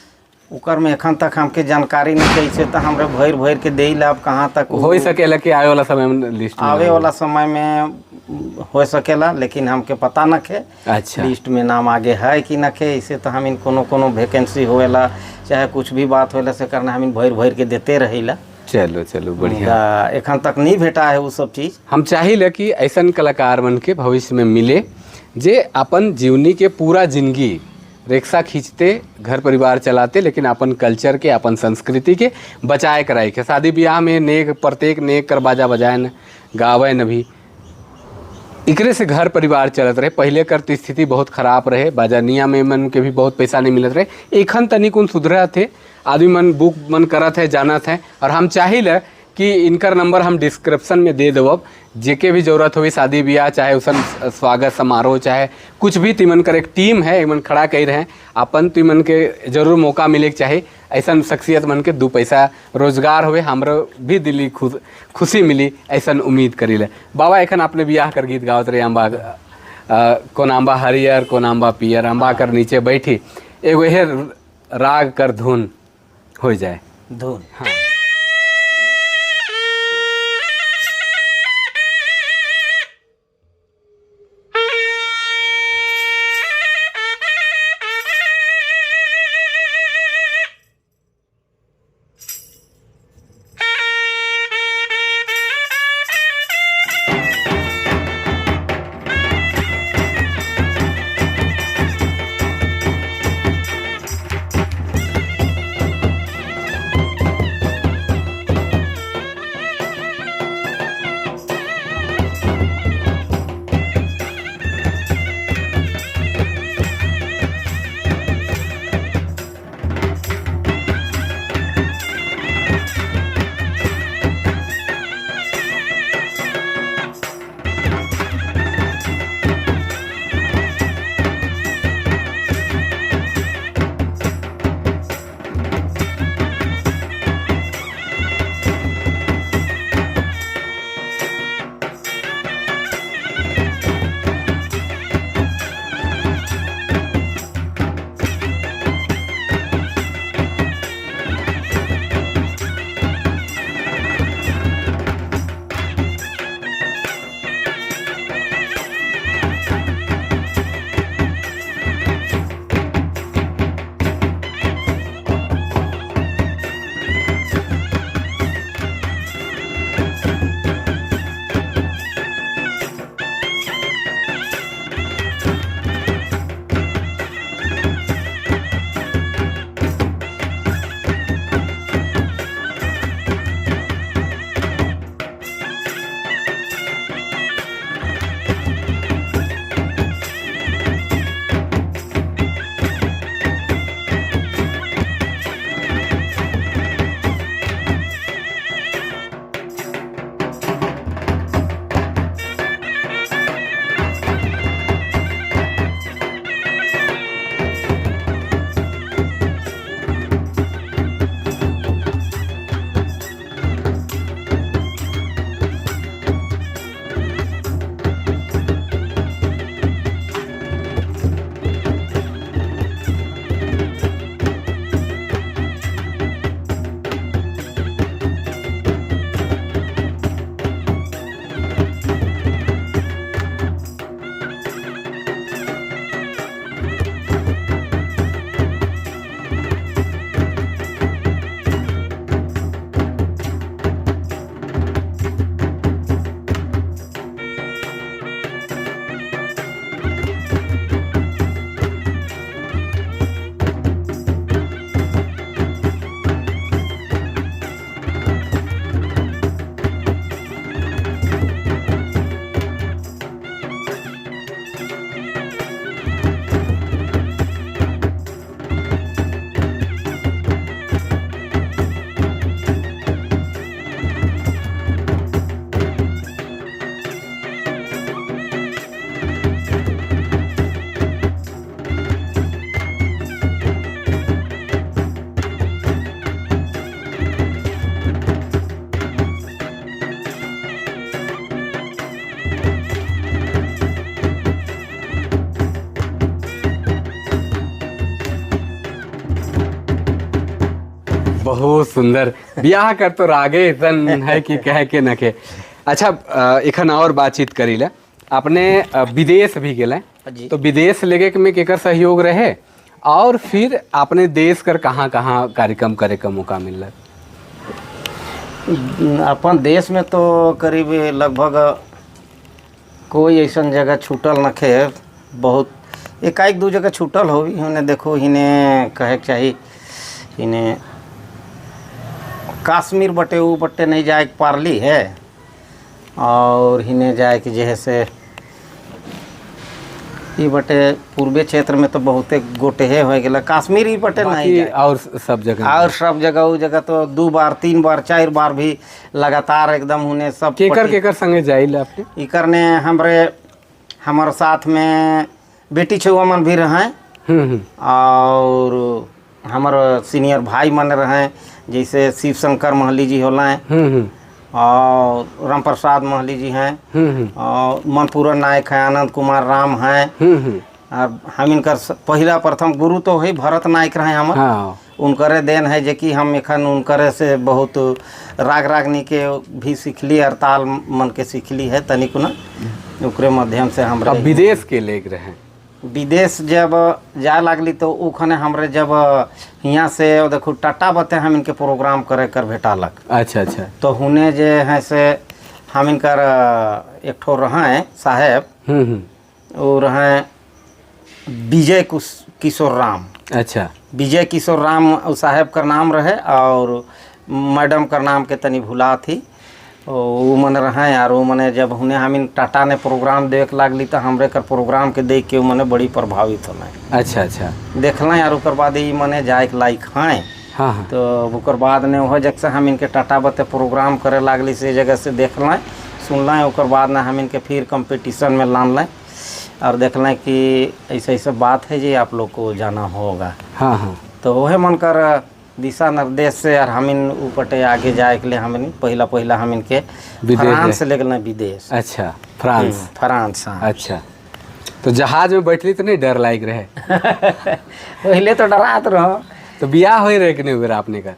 ओकर में एखन तक हमके जानकारी नहीं कैसे तो हमरे भर भर के दे अब कहाँ तक हो ही सकेला कि आवे वाला समय में लिस्ट में आवे वाला समय में हो सकेला, लेकिन हमके पता न खे। अच्छा। लिस्ट में नाम आगे है कि न खे। इसे तो हम इन कोनो कोनो वैकेंसी होएला चाहे कुछ भी बात होएला से करना हम इन भर भर के देते रहिला। चलो चलो, बढ़िया। ता एखन तक नहीं भेटा है वो सब चीज़। हम चाहिए कि ऐसन कलाकार मन के भविष्य में मिले जे अपन जीवनी के पूरा जिंदगी रिक्शा खींचते घर परिवार चलाते, लेकिन अपन कल्चर के अपन संस्कृति के बचाए कराए के शादी ब्याह में नेक प्रत्येक नेक कर बाजा बजाए न गावे न भी, इकरे से घर परिवार चलत रहे। पहले कर तो स्थिति बहुत खराब रहे, बाजानिया में मन के भी बहुत पैसा नहीं मिलत रहे। एखन तनिक उन सुधरा थे, आदमी मन बुक मन करत है, जानत है। और हम चाहिल कि इनकर नंबर हम डिस्क्रिप्शन में दे देवब, जेके भी जरूरत होई शादी ब्याह चाहे उसन स्वागत समारोह चाहे कुछ भी, तिमन कर एक टीम है इमन खड़ा कर रहे हैं अपन, तिमन के जरूर मौका मिले के चाही। ऐसा शख्सियत मन के दो पैसा रोजगार होवे, हमरो भी दिली खुशी मिली, ऐसा उम्मीद करी ले। बाबा एखन अपने ब्याह कर गीत गावत रहे, अम्बा कोन आम्बा हरियर कोन आम्बा पियर, अम्बा कर नीचे बैठी एगो हे राग कर धुन हो जाए। धुन। हाँ। बहुत सुंदर। ब्याह कर तो रागे ऐसन है कि कह के न के। अच्छा, एखन और बातचीत करी ला। अपने विदेश भी गेले? जी। तो विदेश लेके के में केकर सहयोग रहे और फिर अपने देश कर कहाँ कहाँ कार्यक्रम करे का मौका मिलल? अपन देश में तो करीब लगभग कोई ऐसा जगह छूटल नखे। बहुत एकाएक दू जगह छूटल हो। हिने देखो, हिने कहे के चाही, हिने कश्मीर बटे, ऊ बटे नहीं जाए के पारली है और हिने जाए के जे है से ई बटे पूर्वी क्षेत्र में तो बहुते गोटे हो गेला। कश्मीर ई बटे नहीं बाकी जाए। और सब जगह? और सब जगह, ऊ जगह तो दू बार, तीन बार, चार बार भी लगातार एकदम हुने सब। केकर केकर संगे जाइल आपने? इकर ने हमरे हमार साथ में बेटी छुआ मन भी रहें हम्म हम्म और हमर सीनियर भाई मन रहें, जैसे शिव शंकर महली जी होला हम्म हम्म और राम प्रसाद महली जी हैं हम्म और मनपूरन नायक हैं, आनंद कुमार राम हैं हम्म हम्म और हम इनकर पहिला प्रथम गुरु तो है भरत नायक रहे हमर। उनकरे देन है जे कि हम एखन उनकरे से बहुत राग रागनी के भी सीखली और ताल मन के सीखली है तनिक न ओकरे माध्यम से हमरे। अब विदेश के लेके रहे? विदेश जब जाए लागली तो ऊ खने हमरे जब हियाँ से देखो टाटा बते हम इनके प्रोग्राम करे कर भेटालक। अच्छा अच्छा तो हुने जे है से हम इनकर एक ठो रहें साहेब, वो रहें विजय किशोर राम। विजय किशोर राम उ साहेब का नाम रहे और मैडम का नाम के तनी भुला थी। वो मन रहे और वो मने जब हुने हम इन टाटा ने प्रोग्राम देख लागली तो हमरे कर प्रोग्राम के देख के वो मने बड़ी प्रभावित होना अच्छा अच्छा देखल और ओकर बाद ई मने जाए के लायक हैं। हाँ हाँ तो ओकर बाद ने वह जगह से हम इनके टाटा बते प्रोग्राम करे लागली से जगह से देखल, सुनल। ओकर बाद ने हम इनके फिर कंपटीशन में लानल और देखल कि ऐसे ऐसे बात है जी, आप लोग को जाना होगा। हाँ हाँ तो वह मन कर दिशा निर्देश से और हम इन ऊपटे आगे जाए के लिए हम इन पहिला पहिला हम इनके विदेश। फ्रांस ले गेल विदेश। अच्छा, फ्रांस। फ्रांस, हाँ। अच्छा, तो जहाज में बैठली तो नहीं डर लायक रहे? पहले तो डरात रहो। तो बियाह हो रहे कि नहीं बेरा आपने का?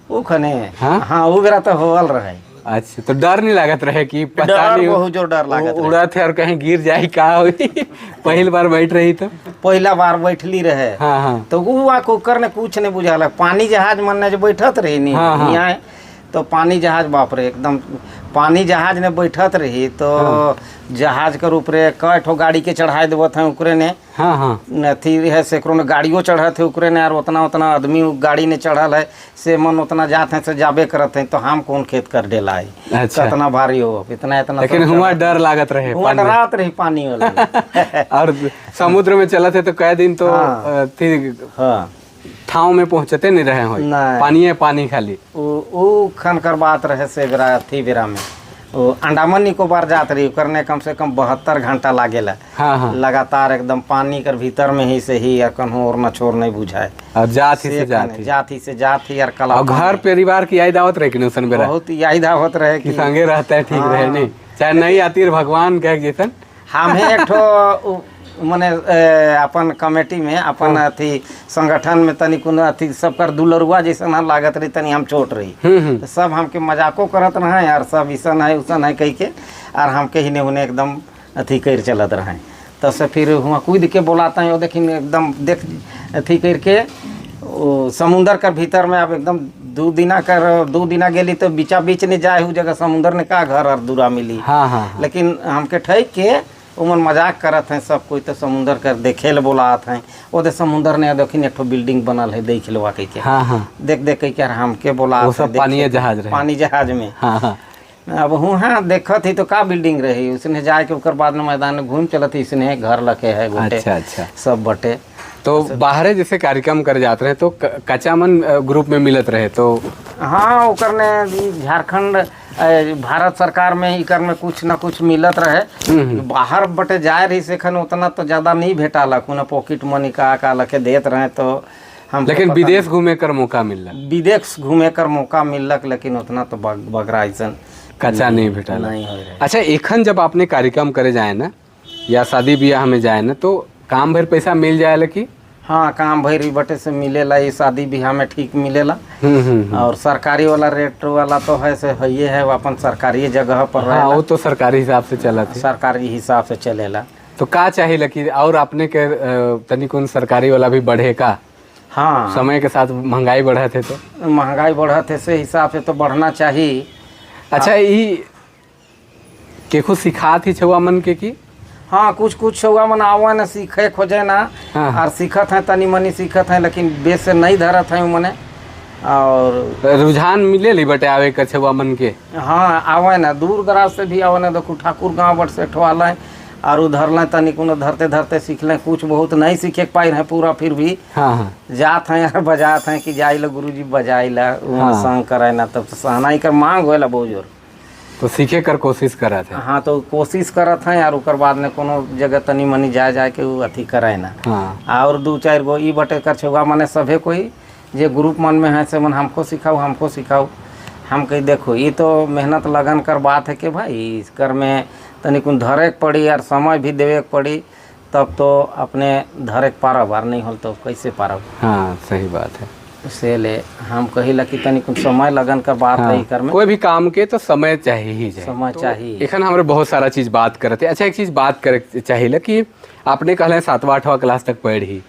ऊ खने? हाँ? हाँ, ऊ बेरा तो होवल रहे। अच्छा, तो डर नहीं लागत रहे कि पता डर नहीं बहुत जोर डर लागत रहे। उड़त है और कहीं गिर जाए, का होई? पहिल बार बैठ रही तो। पहिला बार बैठली रहे। हाँ हाँ तो ऊ आ कुकर ने कुछ नहीं बुझाल। पानी जहाज मन ने जो बैठत रही नहीं। हाँ, हाँ। यहाँ तो पानी जहाज, बाप रे, एकदम पानी जहाज ने बैठत रही तो जहाज के ऊपरे कई ठो गाड़ी के चढ़ाए देवत हैं ओकरे ने। हाँ हाँ अथी है सैकड़ों ने गाड़ियों चढ़त है ओकरे ने और उतना उतना आदमी उ गाड़ी ने चढ़ल है से मन उतना जात हैं से जाबे करत हैं, तो हम कौन खेत कर डेला है। कितना भारी हो इतना इतना। लेकिन सब हुआ डर लागत रहे हुआ पानी में। डरात रही पानी वाला। और समुद्र में चलत है तो कई दिन तो अथी ठाव में पहुंचते नहीं रहे हो? नहीं। पानी है पानी खाली। उ उ खन कर बात रहे से बेरा अथी बेरा में वो अंडमान निकोबार जात रही करने कम से कम 72 घंटा लागेला। हाँ हाँ लगातार एकदम पानी कर भीतर में ही से ही या कन्हू और न छोर नहीं बुझाए। और जात ही से जात ही। जात ही से जात ही और कला। और घर परिवार की याद आवत रहे कि नहीं उसन बेरा? बहुत याद आवत रहे कि कि संगे रहता है, ठीक रहे नहीं, चाहे नहीं आती रहे, भगवान कह जैसन। हमें एक ठो मने अपन कमेटी में, अपन अथी संगठन में तनी कोनो अथी सबकर दुलरुआ जैसन हम लागत रही, तनी हम छोट रही। हम्म हम्म तो सब हमके मजाको करत रहे और सब ऐसन है उसन है कह के और हमके हिने उन्हें एकदम अथी कर चलत रहे। तब से फिर हुआ कूद के बोलाते हैं, वो देखिन एकदम देख अथी करके वो समुंदर कर भीतर में अब एकदम 2 दिना कर 2 दिना गेली तो बीचा बीच नहीं जाए उ जगह समुंदर ने का घर और दूरा मिली। हाँ हाँ हाँ। लेकिन हमके ठैक के उमन मजाक करत हैं सब कोई, तो समुंदर कर देखे ले बोलात हैं। ओदे समुंदर ने देखिन एक ठो बिल्डिंग बनल है, देख लेवा कह के। हाँ हाँ देख देख के हमके बोला। वो सब पानीये जहाज रहे? पानी जहाज में। हाँ हाँ अब हूँ हाँ देखत ही तो का बिल्डिंग रही उसने जाए के ओकर बाद में मैदान में घूम चलत ही इसने घर लखे है गोटे। अच्छा अच्छा सब बटे। तो बाहरे जैसे कार्यक्रम कर जाते रहे तो कच्चा मन ग्रुप में मिलत रहे तो? हाँ, ओकर ने ई झारखंड भारत सरकार में इकर में कुछ न कुछ मिलत रहे। बाहर बटे जाए रही से एखन उतना तो ज्यादा नहीं भेटालक। उन्हें पॉकेट मनी का का लखे देत रहे तो हम लेकिन विदेश घूमे कर मौका मिलल? विदेश घूमे कर मौका मिललक, लेकिन उतना तो बगरा ऐसन कच्चा नहीं भेटल। नहीं हो रहे। अच्छा, एखन जब आपने कार्यक्रम करे जाए ना या शादी ब्याह में जाए ना तो काम भर पैसा मिल जाए कि? हाँ, काम भैरी बटे से मिलेला, ये शादी ब्याह में ठीक मिलेला। और सरकारी वाला रेट वाला तो है से है है, वो अपन सरकारी जगह पर हाँ, रहेला। वो तो सरकारी हिसाब से चलत है। सरकारी हिसाब से चलेला। तो का चाहिए कि और अपने के तनिकुन सरकारी वाला भी बढ़े का? हाँ, समय के साथ महंगाई बढ़त है तो महंगाई बढ़त है से हिसाब से तो बढ़ना चाहिए। अच्छा, ई केखो सिखात ही छुआ मन के की? हाँ, कुछ कुछ छुआ मन आवे ना सीखे खोजे ना। हाँ। और सीखत है, तनी मनी सीखत है, लेकिन बेस से नहीं धरत है मने। और रुझान मिले ली बटे आवे का छुआ मन के? हाँ, आवे ना, दूर दराज से भी आवे ना। देखो ठाकुर गाँव बट से ठोआल है और उधर लें तनी कोनो धरते धरते सीख लें, कुछ बहुत नहीं सीखे के पाई रहे पूरा, फिर भी हाँ हाँ जात हैं और बजात हैं कि जाई ला गुरुजी बजाई ला। हाँ। संग करे ना तब तो सहनाई कर मांग होएला बहुत जोर। तो सीखे कर कोशिश करत है। हाँ, तो कोशिश करत हैं और ओकर बाद में कोनो जगह तनी मनी जाए जाए के उ अथी करे ना। हाँ। और दू चार गो ई बटे कर छुआ मने सभे कोई जे ग्रुप मन में है से मन हमको सिखाओ, हमको सिखाओ। हम कही देखो ये तो मेहनत लगन कर बात है कि भाई इसकर में तनिक धरे के पड़ी और समय भी देवे के पड़ी, तब तो अपने धरे के पारब, और नहीं होल तो कैसे पारब। हाँ, सही बात है। से ले हम कहिला कि तनिक समय लगन कर बात है एकर में। कोई भी काम के तो समय चाहिए ही चाहिए। समय चाहिए। एखन हमरे बहुत सारा चीज़ बात करते। अच्छा, एक चीज़ बात करे चाहिए कि आपने कहले 7वां 8वां क्लास तक पढ़ी,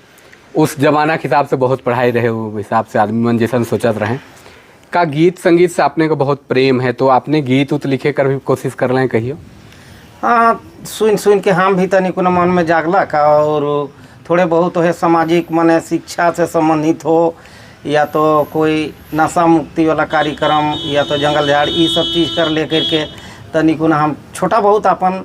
उस जमाना के हिसाब से बहुत पढ़ाई रहे, वो हिसाब से आदमी मन जैसा सोचत रहे का गीत संगीत से आपने को बहुत प्रेम है, तो आपने गीत उत लिखे कर भी कोशिश कर रहे हैं कहियो? हाँ, सुन सुन के हम भी तनिक मन में जागलक और थोड़े बहुत है सामाजिक मने शिक्षा से संबंधित हो या तो कोई नशा मुक्ति वाला कार्यक्रम या तो जंगल झाड़ ये सब चीज़ कर लेकर के तनिक हम छोटा बहुत अपन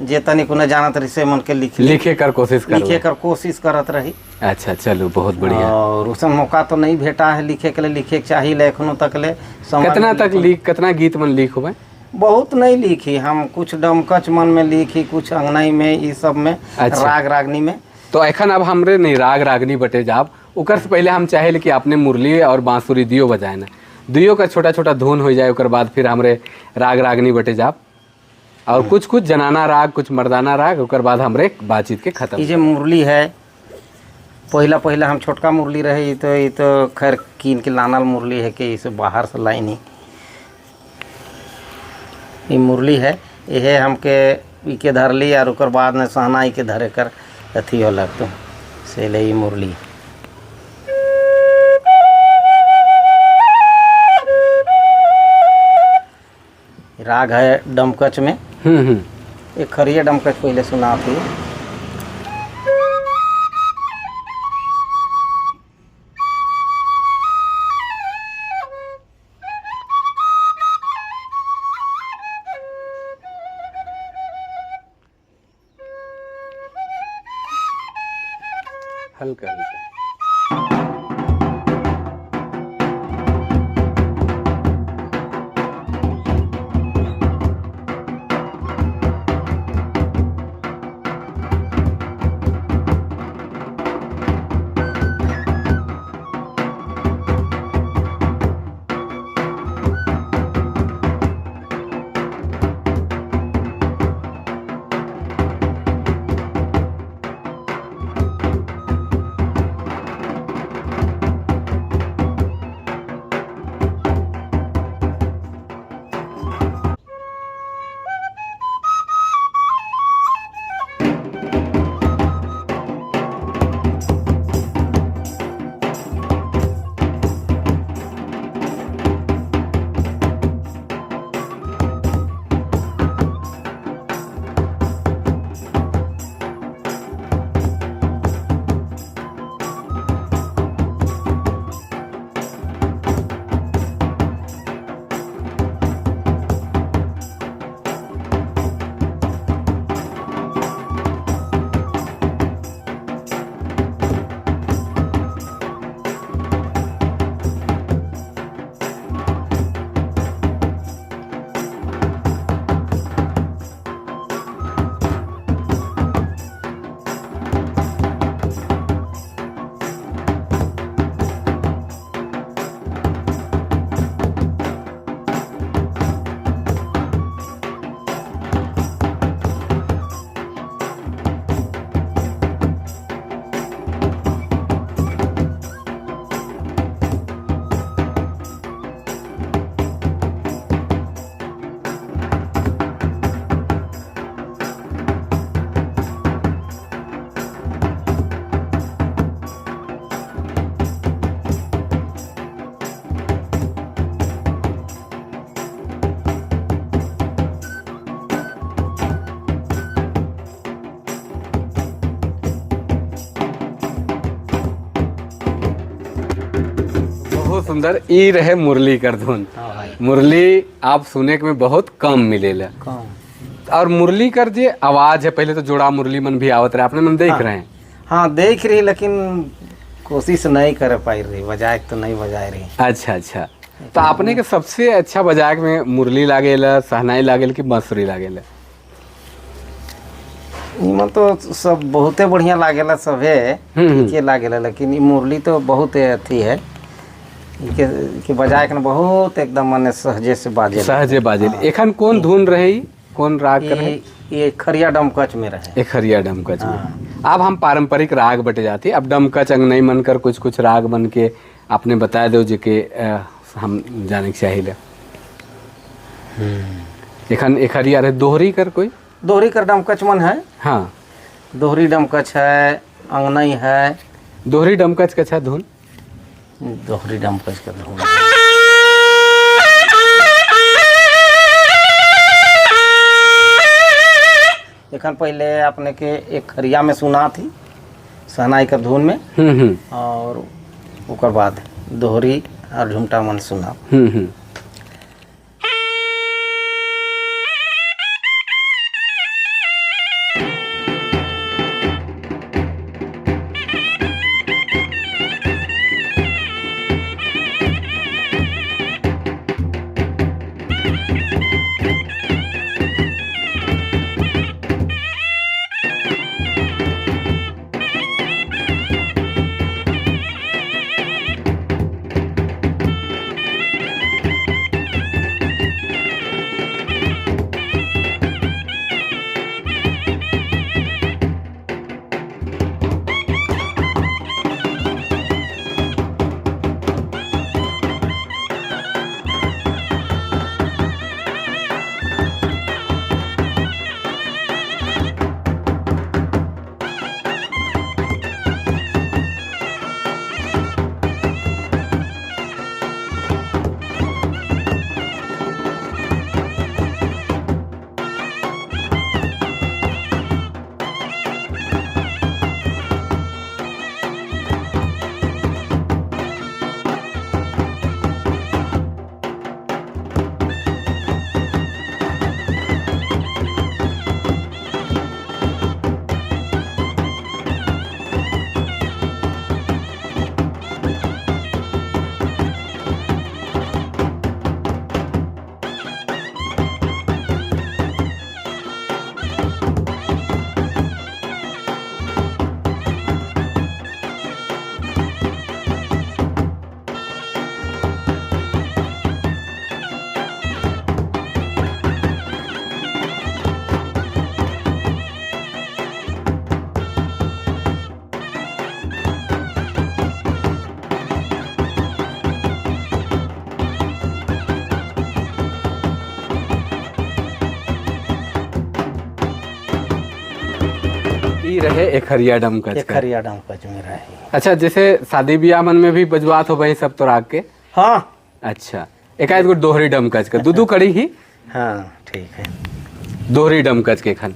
जे तनिक जानत रही से मन के लिख लिखे कर कोशिश कर लिखे कर कोशिश करत रही। अच्छा, चलो बहुत बढ़िया। और उसमें मौका तो नहीं भेटा है लिखे के लिए, लिखे के चाहिए ले एखनो तक ले समय कितना तक लिख, कितना गीत मन लिख हुए? बहुत नहीं लिखी हम, कुछ डमकच मन में लिखी, कुछ अंगनाई में, ये सब में। अच्छा। राग रागनी में। तो एखन अब हमरे नहीं राग रागनी बटे जाब, ओकर से पहले हम चाहे कि आपने मुरली और बांसुरी दियो बजाए ना, दियो का छोटा छोटा धुन हो जाए, ओकर बाद फिर हमरे राग रागनी बटे जाब और कुछ कुछ जनाना राग, कुछ मर्दाना राग, ओकर बाद हमरे बातचीत के खत्म। ये जो मुरली है, पहला पहला हम छोटका मुरली रहे, ये तो खैर कीन के लानल मुरली है कि इसे बाहर से लाई नहीं। ये मुरली है, यह हमके इके धरली और ओकर बाद में सहनाई के धरे कर अथी होलक, तो से ले ये मुरली। राग है डमकच में। एक खरिया डमकच पहले सुना थी। हल्का हल्का। सुंदर ई रहे मुरली कर धुन। हाँ भाई। मुरली आप सुने के में बहुत कम मिलेला। कम। और मुरली कर जे आवाज है, पहले तो जोड़ा मुरली मन भी आवत रहे, आपने मन देख रहे हैं? हाँ देख रही, लेकिन कोशिश नहीं कर पाई रही, बजाए तो नहीं बजाए रही। अच्छा अच्छा, तो आपने के सबसे अच्छा बजाए में मुरली लागेला, सहनाई लागेल कि बांसुरी लागेला? इमन तो सब बहुते बढ़िया लागेला, सभे ठीके लागेला, लेकिन ई मुरली तो बहुत अथी है, इके के बजाए के न बहुत एकदम मने सहजे से बाजे। सहजे बाजेल। एखन कौन धुन रहे, कौन राग कर रहे? ये खरिया डमकच में रहे। एखरिया डमकच में। अब हम पारंपरिक राग बटे जाती, अब डमकच अंग नहीं मन कर कुछ कुछ राग बन के आपने बता दो जी के हम जाने के चाहिए। एखन एखरिया रहे, दोहरी कर कोई? दोहरी कर डमकच मन है। हाँ, दोहरी डमकच है, अंगनई है। दोहरी डमकच का धुन? दोहरी डमकच का धुन। एखन पहले अपने के एक खरिया में सुना थी सहनाई का धुन में, और ओकर बाद दोहरी और झुमटा मन सुना। ई रहे एखरिया डमकच का। एखरिया डमकच में रहे। अच्छा, जैसे शादी ब्याह मन में भी बजवात हो वही सब तो राग के? हाँ। अच्छा, एकाएक गो दोहरी डमकच का दू दू कड़ी ही? हाँ ठीक है, दोहरी डमकच के खन।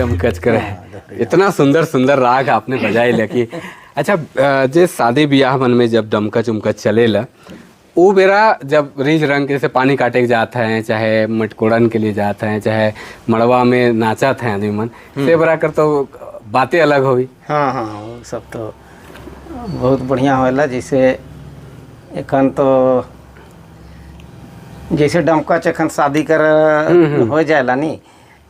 डमकच करे है। इतना सुंदर सुंदर राग आपने बजाई ला कि अच्छा जे शादी ब्याह मन में जब डमकच उमकच चले ला वो बेरा जब रीझ रंग के जैसे पानी काटे के जात हैं, चाहे मटकोड़न के लिए जात हैं, चाहे मड़वा में नाचत हैं आदमी मन, से बरा कर तो बातें अलग होगी। हाँ हाँ, वो सब तो बहुत बढ़िया होला। जैसे एखन तो जैसे डमकच एखन शादी कर हो जाएला नी,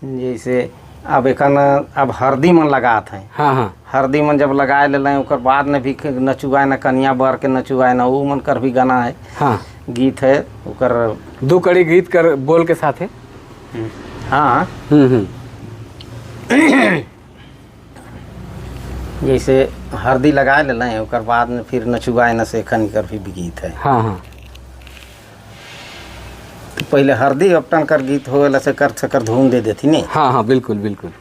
जैसे अब एखन अब हरदी मन लगात हैं। हाँ हाँ, हरदी मन जब लगाए ले ओकर बाद में भी नचुआए ना, कन्या बर के नचुआए ना, वो मन कर भी गाना है। हाँ, गीत है ओकर दो कड़ी गीत कर बोल के साथे। हाँ, जैसे हरदी लगाए ले ओकर बाद में फिर नचुआए ना से एखन कर भी गीत है। हाँ हाँ, तो पहले हरदी अपटन कर गीत होएला से कर से कर धूम दे देती नहीं। हाँ हाँ, बिल्कुल बिल्कुल।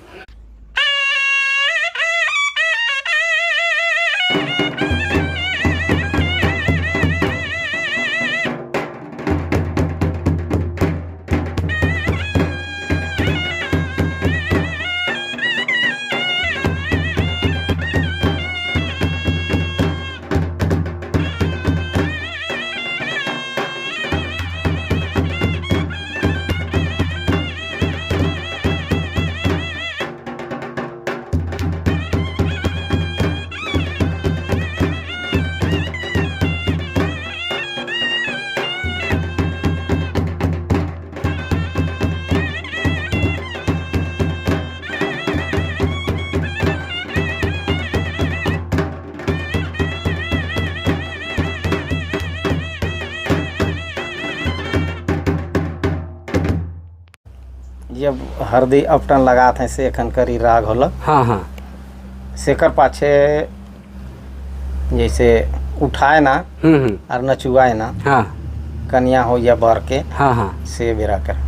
जब हरदी अपटन लगात हैं से एखन करी राग होला। हाँ हाँ, सेकर पाछे जैसे उठाए ना और नचुआए ना। हाँ, कन्या हो या बर के। हाँ हाँ, से बेरा कर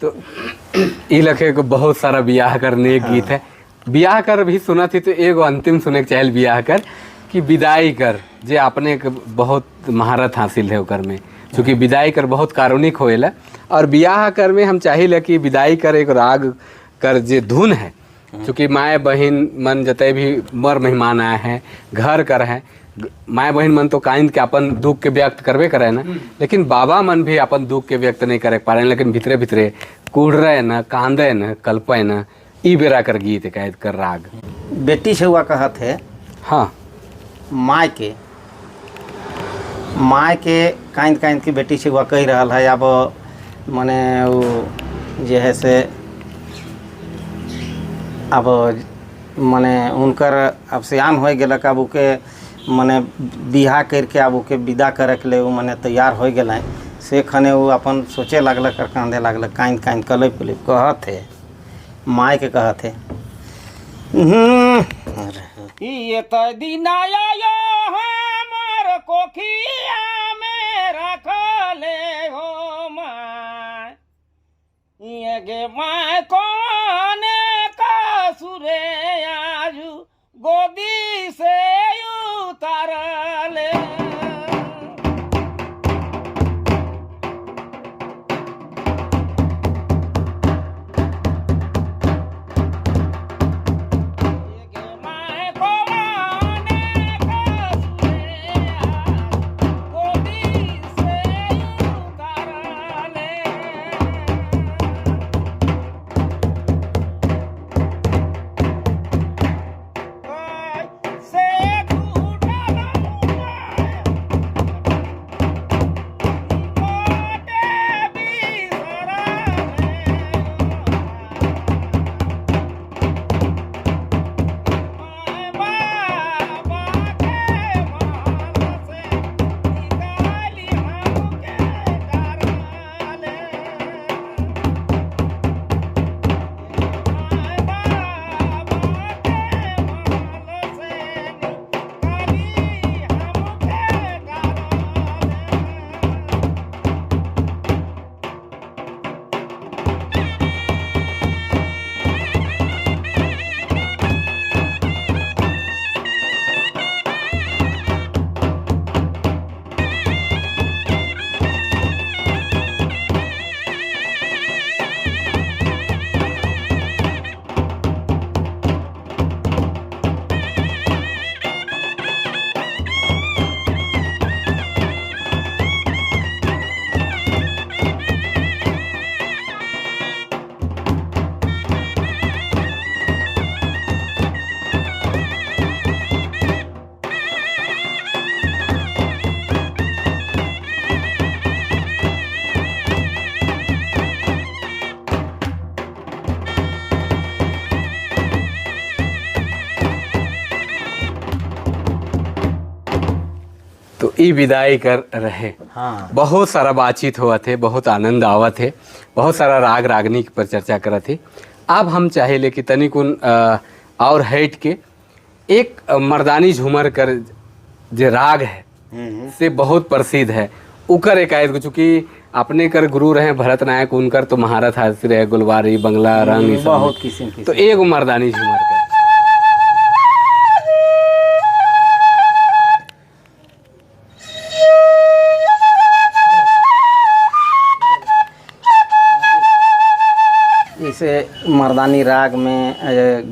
तो ई लखे को बहुत सारा बियाह करने एक गीत है। बियाह कर भी सुना थी तो एगो अंतिम सुने के चाहे बियाह कर कि विदाई कर, जे आपने एक बहुत महारत हासिल है ओकर में, चूँकि विदाई कर बहुत कारुणिक होएला। और बियाह कर में हम चाहिए कि विदाई कर एक राग कर जे धुन है, चूँकि माए बहिन मन जते भी मर मेहमान आए हैं घर कर हैं, माए बहिन मन तो काइंद के अपन दुख के व्यक्त करबे करे ना, लेकिन बाबा मन भी अपन दुख के व्यक्त नहीं करे पा रहे, लेकिन भितरे भितरे कुड़ रहे न, कांदे न, कल्पे न, ई बेरा कर गीत कैद कर राग। बेटी से हुआ कहत है। हाँ, माय के कांद कांद के बेटी से हुआ कह रहा है। अब मने वो जे है से अब मने उनकर अब सियान हो गलक, अब ओके मने बियाह करके अब ओके विदा करे के लिए वो मने तैयार हो गए। से खने वो अपन सोचे लगलक और कांदे लगलक, कांद कांद कलप कलप कहत है, माय के कहत है। ये तो दिनाया हमार कोखिया में रखले हो माय, ये गे माय कौन का सुरे आजू गोदी से उतारले। ई विदाई कर रहे। हाँ। बहुत सारा बातचीत हुआ थे, बहुत आनंद आवत है, बहुत सारा राग रागनी पर चर्चा करत थे। अब हम चाहे ले कि तनिकुन और हट के एक मर्दानी झूमर कर जे राग है से बहुत प्रसिद्ध है, उकर एक आयत, चूँकि अपने कर गुरु रहे भरत नायक, उनकर तो महारत हासिल रहे गुलवारी बंगला रंग ई सब में। बहुत किस्म की। तो एगो मर्दानी झूमर कर। जैसे मर्दानी राग में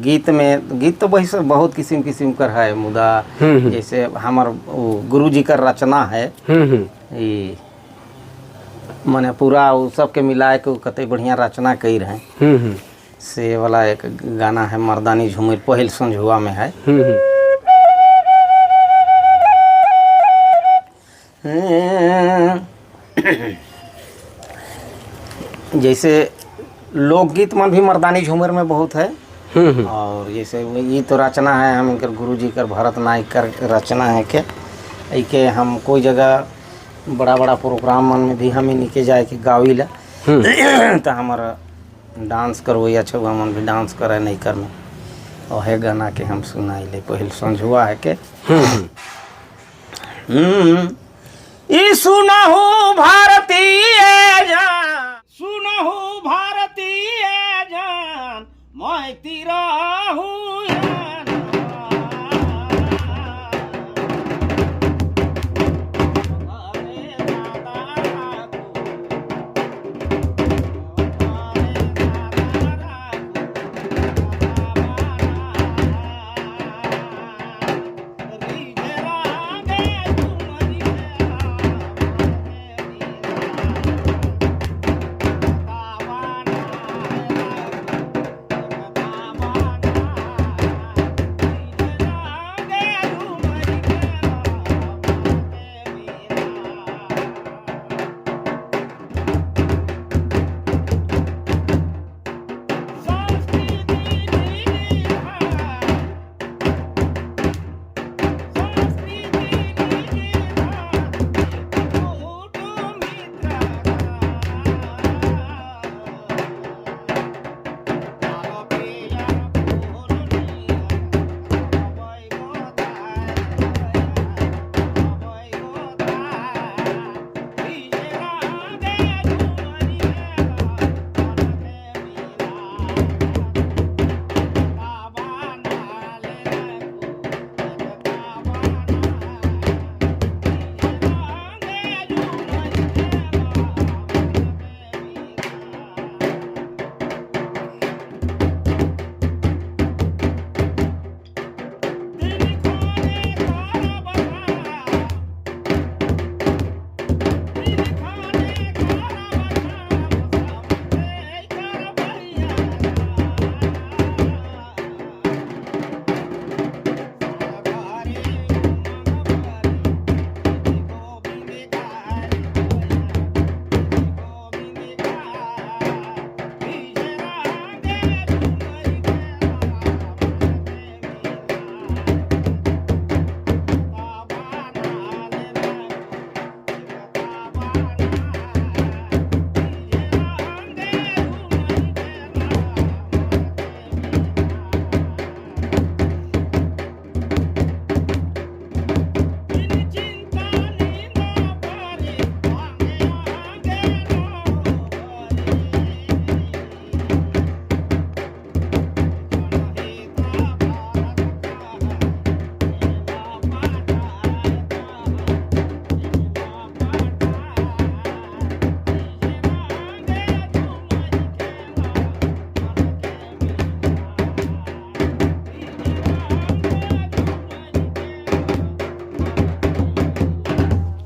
गीत में, गीत तो वही सब बहुत किस्म किस्म कर है, मुदा जैसे हमार गुरु जी का रचना है ई माने पूरा उ सबके मिलाए के कते बढ़िया रचना कई रहे से वाला एक गाना है मर्दानी झूमर, पहिल संझुआ में है। जैसे लोकगीत मन भी मर्दानी झूमर में बहुत है। और जैसे ये तो रचना है हम इनकर गुरु जी कर भरत नायक कर रचना है के के हम कोई जगह बड़ा बड़ा प्रोग्राम मन में भी हम इनके के जाए के गावीला तो हमारा डांस करवैया छुआ मन भी डांस करे नहीं करने और है गाना के हम सुनाई ले पहिल संझुआ है के। ई सुनहु भारतीय जान, सुनहु भारतीय जान, मैं तिरहु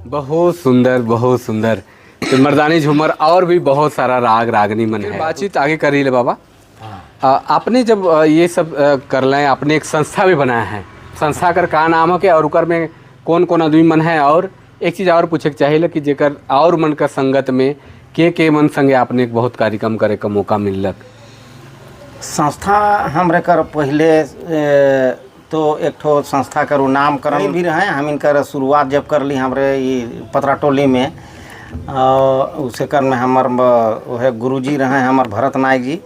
बहुत सुंदर, बहुत सुंदर। तो मर्दानी झूमर और भी बहुत सारा राग रागनी मन है। बातचीत आगे करी ले बाबा। आपने जब ये सब कर लें, आपने एक संस्था भी बनाया है, संस्था कर का नाम है के और उकर में कौन कौन आदमी मन है? और एक चीज़ और पूछे के चाहिए कि जेकर और मन का संगत में के मन संगे आपने एक बहुत कार्यक्रम करे का मौका मिललक? संस्था हमरे कर पहले तो एक ठो संस्था कर नामकरण भी रहे। हम इनकर शुरुआत जब कर ली हमरे ये पतराटोली में, उसे कर में हमर वह गुरुजी रहे हमर भरत नायक जी,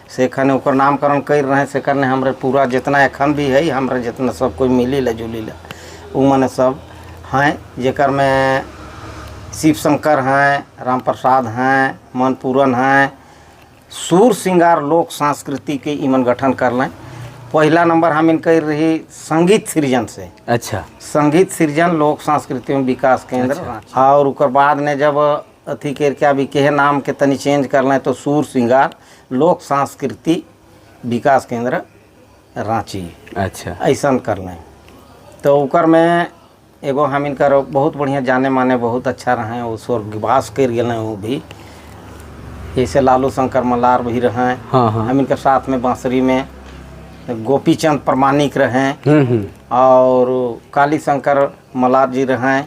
से एखन ओकर नामकरण कर रहे। से करने हमरे पूरा जितना एखन भी है हमरे जितना सब कोई मिली ला जुली ला उ मने सब हैं, जेकर में शिव शंकर हैं, राम प्रसाद हैं, मनपूरन हैं, सूर सिंगार लोक संस्कृति के इमन गठन कर लें। पहला नंबर हम इनकर रही संगीत सृजन से। अच्छा, संगीत सृजन लोक संस्कृति में विकास केंद्र। अच्छा। और उकर बाद ने जब अथी करके अभी के नाम के तनी चेंज कर लें तो सूर सिंगार लोक संस्कृति विकास केंद्र रांची। अच्छा, ऐसा कर लें तो उकर में एगो हम इनकर बहुत बढ़िया जाने माने बहुत अच्छा रहे, वो स्वर्गवास कर गए वो भी, जैसे लालू शंकर मल्हार भी रहे। हाँ हाँ। हम इनके साथ में बांसुरी में गोपी चंद प्रमाणिक रहे और काली शंकर मल्हार जी रहे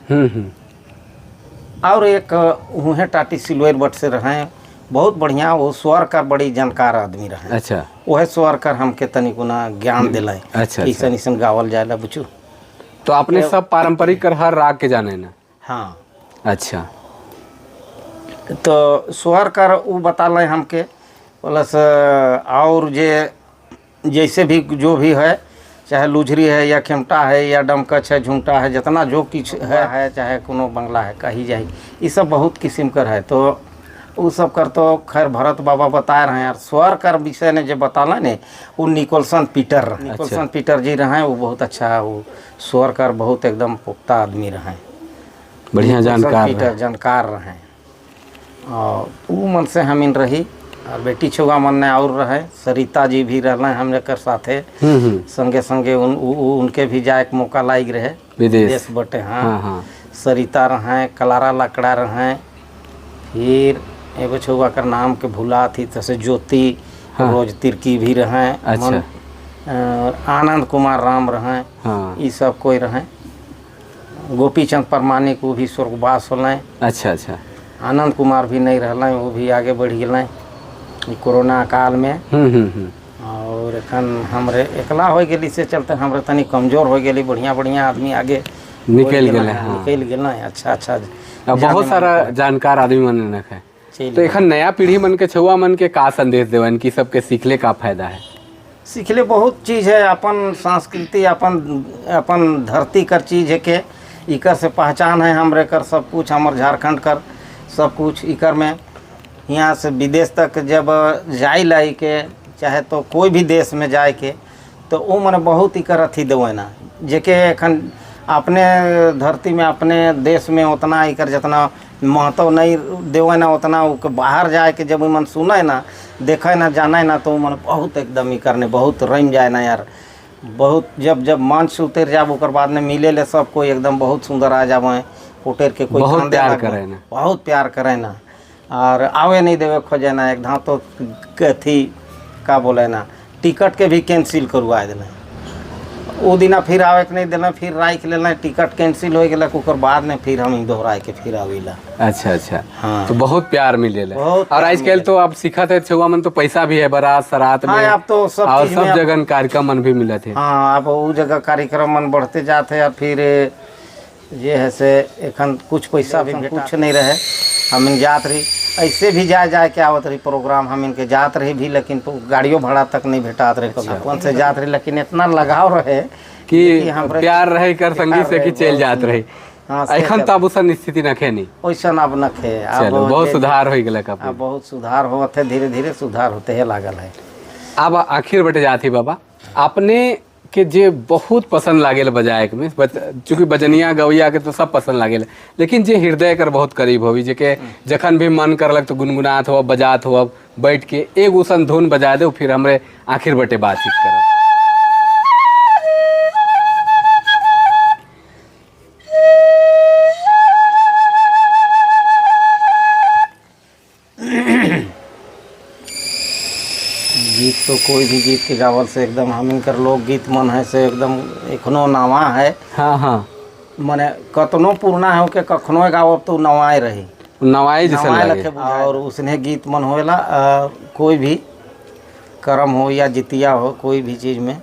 और एक उहें टाटी सिलोर बट से रहे, बहुत बढ़िया वो स्वर कर बड़ी जानकार आदमी रहे। अच्छा, वह स्वर कर हमके तनिक ज्ञान दिलाए। अच्छा, ऐसा ऐसा गावल जाए बुचू। तो आपने सब पारंपरिक कर हर राग के जाने ना? हाँ। अच्छा, तो स्वर कर उ बता हमके प्लस और जे जैसे भी जो भी है, चाहे लुझरी है या खेमटा है या डमकच है, झुमटा है, जितना जो किछ है चाहे कोनो बंगला है कही जाए, ये सब बहुत किस्म कर है। तो वो सब कर तो खैर भरत बाबा बताए रहे हैं। और स्वर कर विषय ने जो बताला ने वो निकोलसन पीटर रहे। निकोलसन पीटर जी रहे, वो बहुत अच्छा, वो स्वर कर बहुत एकदम पुख्ता आदमी रहे, बढ़िया जानकार पीटर जानकार रहे। और वो मन से हम इन रही और बेटी छुआ मन ने और रहे, सरिता जी भी रहल हमने कर साथे संगे संगे उनके भी जाए के मौका लाग रहे विदेश बटे। हाँ, हाँ। सरिता रहे, कलारा लकड़ा रहे, फिर एगो छुआ कर नाम के भूला थी तसे ज्योति। हाँ। रोज तिर्की भी रहे। अच्छा। आनंद कुमार राम रहे। हाँ। ये सब कोई रहे। गोपी चंद परमानिक वो भी स्वर्गवास होलें। अच्छा अच्छा। आनंद कुमार भी नहीं रहलें, वो भी आगे बढ़ गए कोरोना काल में। और एखन हमरे एकला हो गेली से चलते हमरे तनी कमजोर हो गेली, बढ़िया बढ़िया आदमी आगे निकल गए। हाँ। निकल गए। अच्छा अच्छा, बहुत सारा जानकार आदमी मन है। तो एखन नया पीढ़ी मन के छुआ मन के का संदेश देवन कि सबके सीखले का फायदा है? सीखले बहुत चीज़ है, अपन संस्कृति अपन अपन धरती कर चीज़ है के इकर से पहचान है हमरे कर सब कुछ, हमर झारखंड कर सब कुछ इकर में। यहाँ से विदेश तक जब जाई लाई के चाहे तो कोई भी देश में जाए के तो वो मने बहुत इकर अथी देवे ना, जेके एखन अपने धरती में अपने देश में उतना इकर जितना महत्व नहीं देवे ना उतना ओके बाहर जाए के जब मन सुने ना देखे ना जाने ना तो मन बहुत एकदम इकर ने बहुत रम जाए ना यार बहुत। जब जब मंच से उतर जाब ओकर बाद में मिले ले सब कोई एकदम बहुत सुंदर आ जावे उतर के कोई बहुत प्यार करे ना, बहुत प्यार करे ना और आवे नहीं देवे खोजे ना। एक धाव तो अथी का बोले ना टिकट के भी कैंसिल करवा दिले, वो दिना फिर आवे के नहीं दिले, फिर राख लेना टिकट कैंसिल हो गया, ओकर बाद में फिर हम दोहराए के फिर आवेला। अच्छा अच्छा। हाँ। तो बहुत प्यार मिले और आजकल तो आप सीखत है छुआ मन तो पैसा भी है बारात सरात में। हाँ, अब तो सब और सब जगह कार्यक्रम मन भी मिलत है। हाँ, अब वो जगह कार्यक्रम मन बढ़ते जाते है और फिर ये है से एखन कुछ पैसा भी कुछ नहीं रहे। हम इन जात रही ऐसे भी जाए जाए के आवत रही प्रोग्राम, हम इनके जात रही भी लेकिन गाड़ियों भाड़ा तक नहीं भेटात रहे कभी। अपन से जात रही लेकिन इतना लगाव रहे कि प्यार रहे कर संगी से कि चल जात रही। हाँ, एखन तो अब उसन स्थिति नखे नहीं, वैसन अब नखे, अब बहुत सुधार हो गया, अब बहुत सुधार होत है, धीरे धीरे सुधार होते है लागल है। अब आखिर बटे जाती बाबा अपने के जे बहुत पसंद लागेल बजाए में, चूँकि बजनिया गवैया के तो सब पसंद लागेल, लेकिन जे हृदय कर बहुत करीब होवी, जे के जखन भी मन करलक तो गुनगुनात हो बजात हो बैठ के एक उसन धुन बजा दो, फिर हमरे आखिर बटे बातचीत करब। गीत तो कोई भी गीत के गावल से एकदम हम इनकर लोकगीत मन है से एकदम एखनो नवा है। हाँ हाँ, मने कतनो पुरना हो के कखनो गावब तो नवाए रही, नवाए जैसे लगे। और उसने गीत मन होएला कोई भी कर्म हो या जितिया हो कोई भी चीज़ में।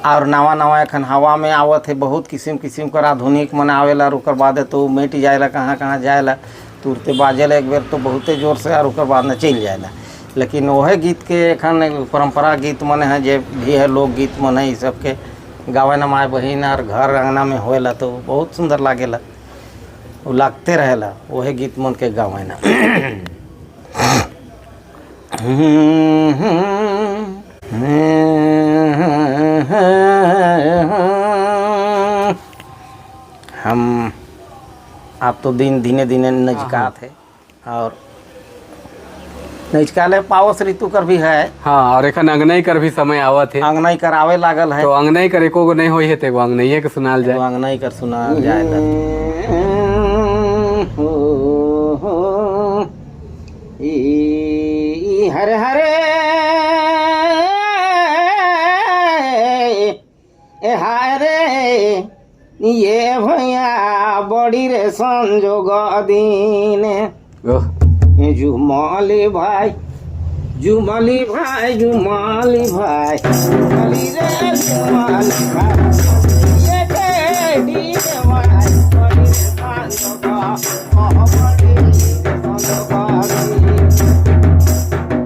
और नवा नवा एखन हवा में आवत है बहुत किस्म किस्म कर आधुनिक मन आवेला और ओकर बाद तो मिट जाएला, कहाँ कहाँ जाएला, तुरते बाजेला एक बेर तो बहुते जोर से और ओकर बाद में चल जाएला। लेकिन वह गीत के एखन परंपरा गीत मन है जे भी है, लोकगीत मन है, ई सब के गावे न माए बहिन और घर अंगना में होएला तो बहुत सुंदर लागेला, वो लागते रहेला वह गीत मन के गावे ना। हम आप तो दिन धीने धीने नजकात है और नजकाले पावस ऋतु कर भी है। हाँ, और एखन अंगनई कर भी समय आवत है, अंगनई कर आवे लागल है, तो अंगनई कर एको गो नहीं होई है तो एगो अंगनई के सुनाल जाए, तो अंगनई कर सुनाल जाए। हरे हरे ए हाय रे ये भैया बड़ी रे संजोग दिन, जुमाली भाई जुमाली भाई जुमाली भाई जुमाली रे जुमाली भाई ये बेटी रे भाई बड़ी रे संजोग बड़ी रे संजोग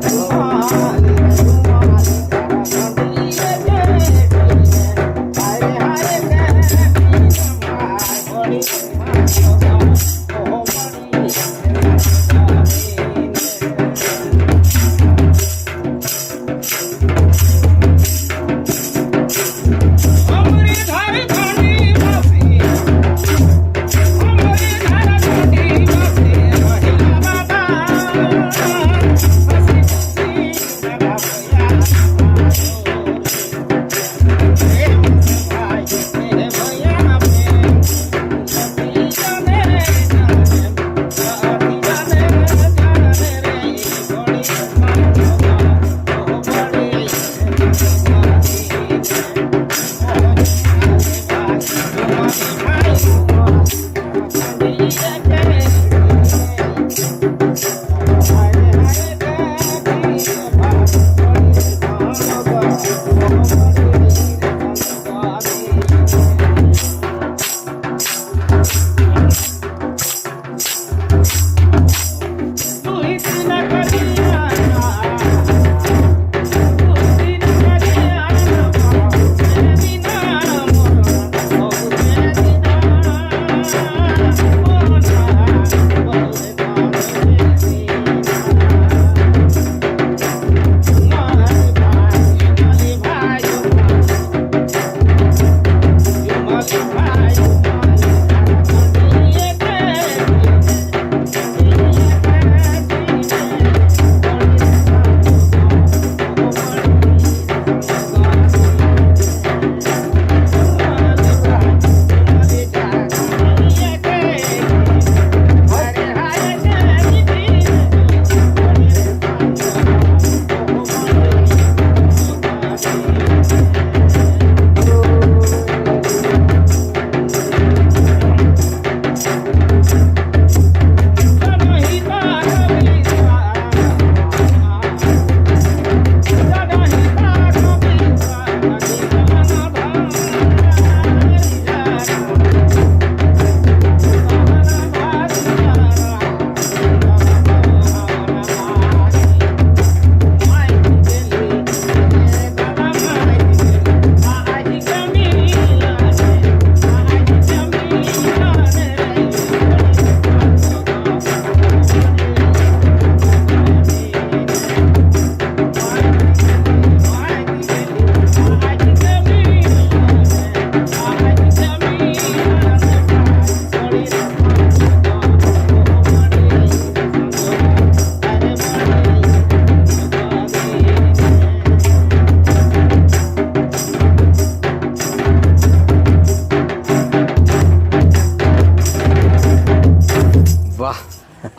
जुमाली रे जुमाली ये बेटी रे हाय हाय रे भाई बड़ी रे संजोग ओ बड़ी रे।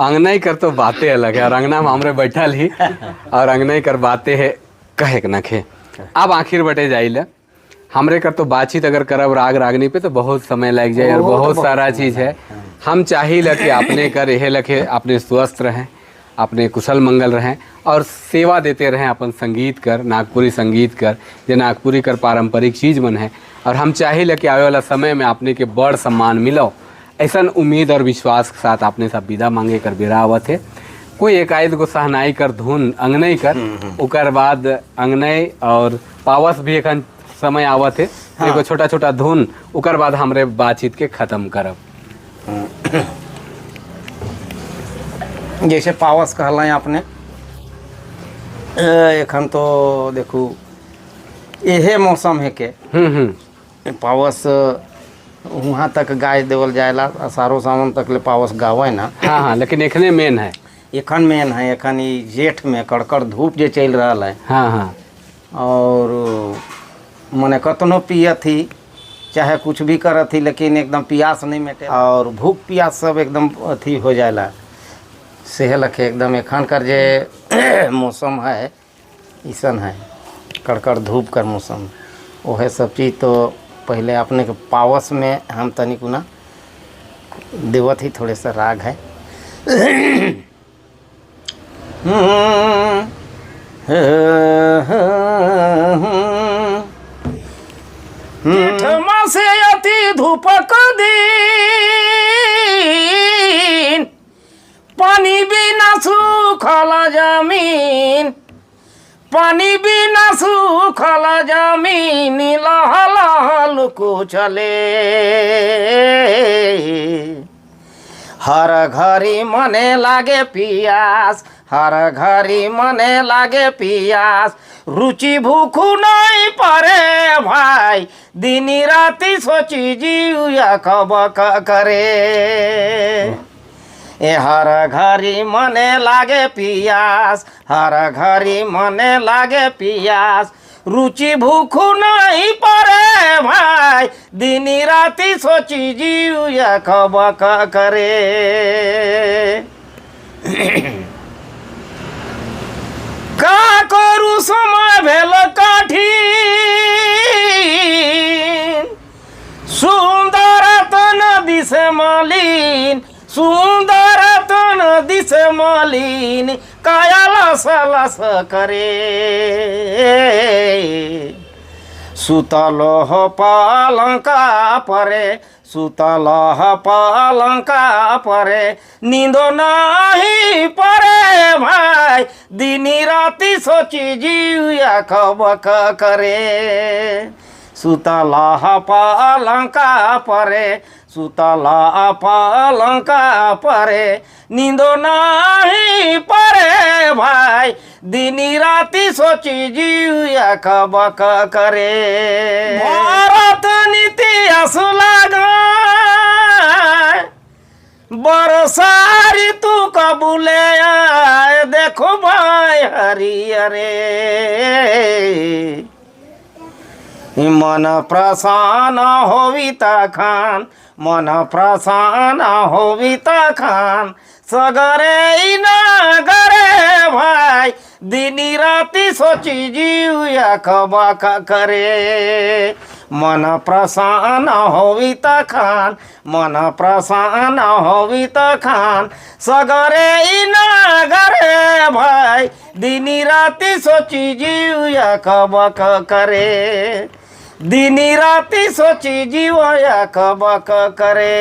अंगनाई कर तो बातें अलग है, और अंगना में हमरे बैठल ही और अंगनाई कर बातें है कहे के नखे। अब आखिर बटे जाइल हमरे कर तो बातचीत अगर करब राग रागनी पे तो बहुत समय लग जाए और बहुत सारा चीज़ है। हम चाहिए कि आपने कर यह लखे अपने स्वस्थ रहें, अपने कुशल मंगल रहें और सेवा देते रहें अपन संगीत कर, नागपुरी संगीत कर, जे नागपुरी कर पारंपरिक चीज़ मन है। और हम चाहे कि आवे वाला समय में आपने के बड़ सम्मान मिलो, ऐसा उम्मीद और विश्वास के साथ आपने सब विदा मांगे कर बेरा आवत है। कोई एक आयत गो सहनाई कर धुन अंगनई कर, उकर बाद अंगनई और पावस भी एखन समय आवत है। हाँ। एगो छोटा छोटा धुन, उकर बाद हमरे बातचीत के खत्म करब। जैसे पावस कहल आपने, एखन तो देखू यहे मौसम है के पावस वहाँ तक गाय देवल जाएला, सारो सावन तक ले पावस गावे ना। हाँ हाँ, लेकिन एखने मेन है, एखन मेन है, एखन ई जेठ में कड़कड़ धूप जे चल रहा है। हाँ हाँ। और मने कतनो पियत ही चाहे कुछ भी करत ही, लेकिन एकदम प्यास नहीं मिटे और भूख प्यास सब एकदम अथी हो जाएला। सेहे लखे एकदम एखन कर जे मौसम है ईसन है, कड़कड़ धूप कर मौसम, वह सब चीज़ तो पहले अपने के पावस में हम तनिक ना देवत ही थोड़े सा राग है। जेठमा से अति धूपक दिन, पानी बिना सूखल जमीन, पानी बिना सूखल जमीन, लह लह लुकु चले। हर घड़ी मने लागे पियास, हर घड़ी मने लागे पियास, रुचि भूखू नहीं परे भाई, दिन राति सोची जीव कब करे। ए हर घड़ी मने लागे पियास, हर घड़ी मने लागे पियास, रुचि भूखू नहीं परे भाई, दिन राति सोची जीव कब करे। का करू समय भेल कठिन, सुंदर तन दिसे मलिन, सुंदर तन दिसे मलिन, काया लस लस करे। सुतल हो पालंका परे, सुतल हो पालंका परे, नींदो नाही परे भाई, दिन राति सोची जीव कब करे। सुतल पालंका परे, सुतल पालंका परे, नींदो नाही परे भाई, दिन राति सोची जीव कब करे। भारत नीति आसु लागा, बरसा ऋतु कबूले आए, देखो भाई हरियरे। मन प्रसन्न होविता खान, मन प्रसन्न होविता खान, सगरे नगरे भाई, दिन राति सोची जीव कब करे। मन प्रसन्न होविता खान, मन प्रसन्न होविता खान, सगरे नगरे भाई, दिन राति सोची जीव कब करे। दिन राति सोची जीव कब करे।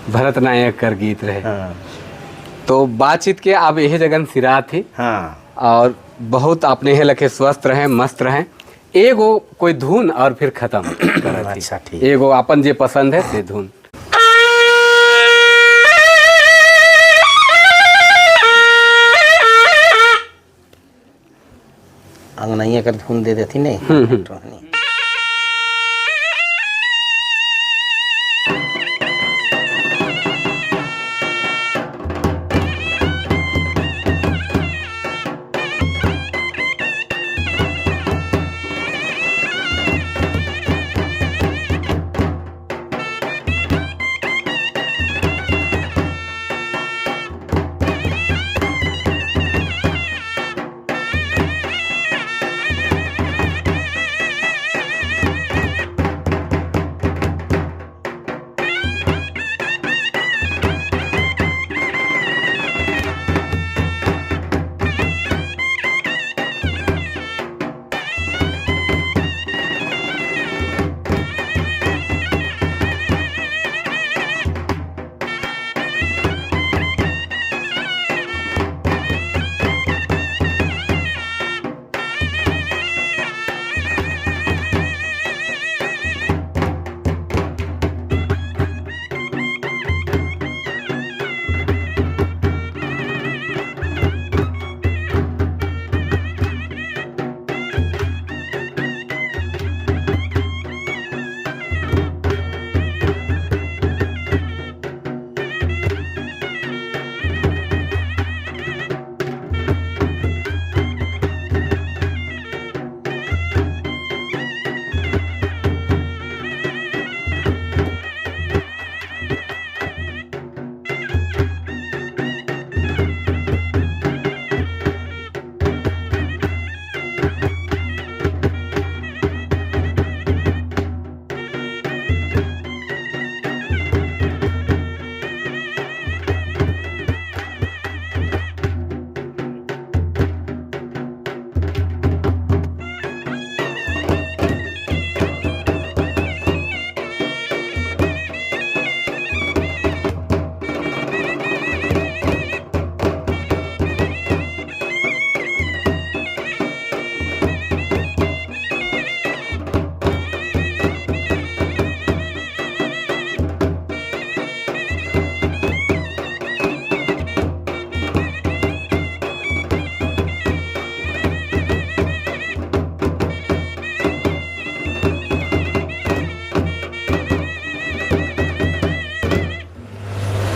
भरत नायक कर गीत रहे। हाँ। तो बातचीत के अब यही जगन सिरा थी। हाँ। और बहुत अपने ही लखे स्वस्थ रहें, मस्त रहें। एगो कोई धुन और फिर खत्म। अच्छा ठीक। एगो अपन जे पसंद है से धुन। अंगनैया कर धुन दे देती नहीं।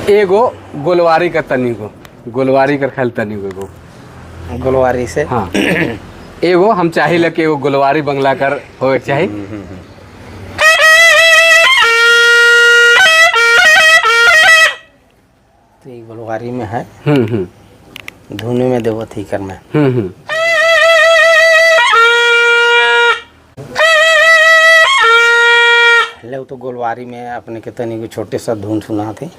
एगो गोलवारी का तनी गो गोलवारी कर खाल तनी गो एगो गोलवारी से। हाँ एगो हम चाहिए कि एगो गोलवारी बंगला कर होवे के चाही। तो ये गोलवारी में है, हम्म हम्म धुनी में देवो थी कर में। हम्म हम्म ले तो गोलवारी में अपने के तनी को छोटे सा धुन सुना थी।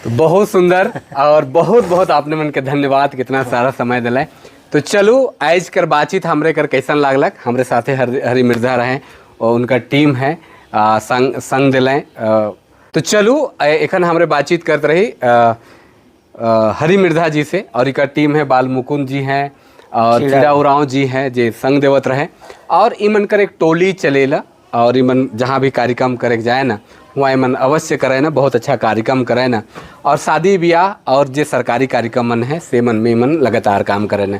तो बहुत सुंदर और बहुत बहुत आपने मन के धन्यवाद, कितना सारा समय दिलाए। तो चलो आज कर बातचीत हमरे कर कैसन लागलक। हमरे साथे हरि मिर्धा रहे और उनका टीम है संग संग दिलाए। तो चलो एखन हमरे बातचीत करते रही हरि मिर्धा जी से और इनका टीम है, बाल मुकुंद जी हैं और खीरा उरांव जी हैं जे संग देवत रहे। और इमन कर एक टोली चलेला और इमन जहाँ भी कार्यक्रम करे जाए ना वहाँ इमन अवश्य करे ना, बहुत अच्छा कार्यक्रम करे ना। और शादी ब्याह और जे सरकारी कार्यक्रम मन है से मन में इमन लगातार काम करे ना।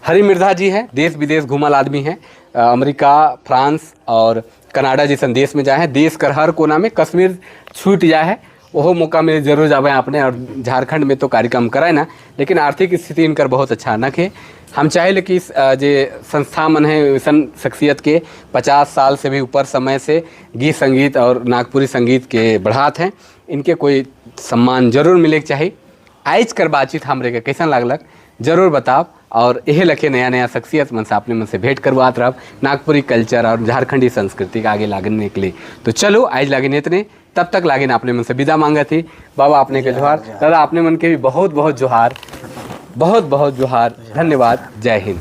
हरि मिर्धा जी हैं, देश विदेश घूमल आदमी हैं, अमेरिका, फ्रांस और कनाडा जैसन देश में जाए हैं, देश कर हर कोना में, कश्मीर छूट जाए है वो मौका मिले जरूर जावे आपने। और झारखंड में तो कार्यक्रम कराए ना, लेकिन आर्थिक स्थिति इनकर बहुत अच्छा न है। हम चाहे कि इस जे संस्था मन है वैसन शख्सियत के 50 साल से भी ऊपर समय से गीत संगीत और नागपुरी संगीत के बढ़ात हैं, इनके कोई सम्मान जरूर मिले के चाही। आज कर बातचीत हमरे के कैसन लागलक जरूर बताब। और यही लखे नया नया शख्सियत मन से अपने मन से भेंट करवात रहब नागपुरी कल्चर और झारखंडी संस्कृति के आगे लागने के लिए। तो चलो आज लागिन इतने, तब तक लागिन अपने मन से विदा मांगा थी। बाबा आपने के जोहार, दादा आपने मन के भी बहुत बहुत जोहार, बहुत बहुत जोहार, धन्यवाद, जय हिंद।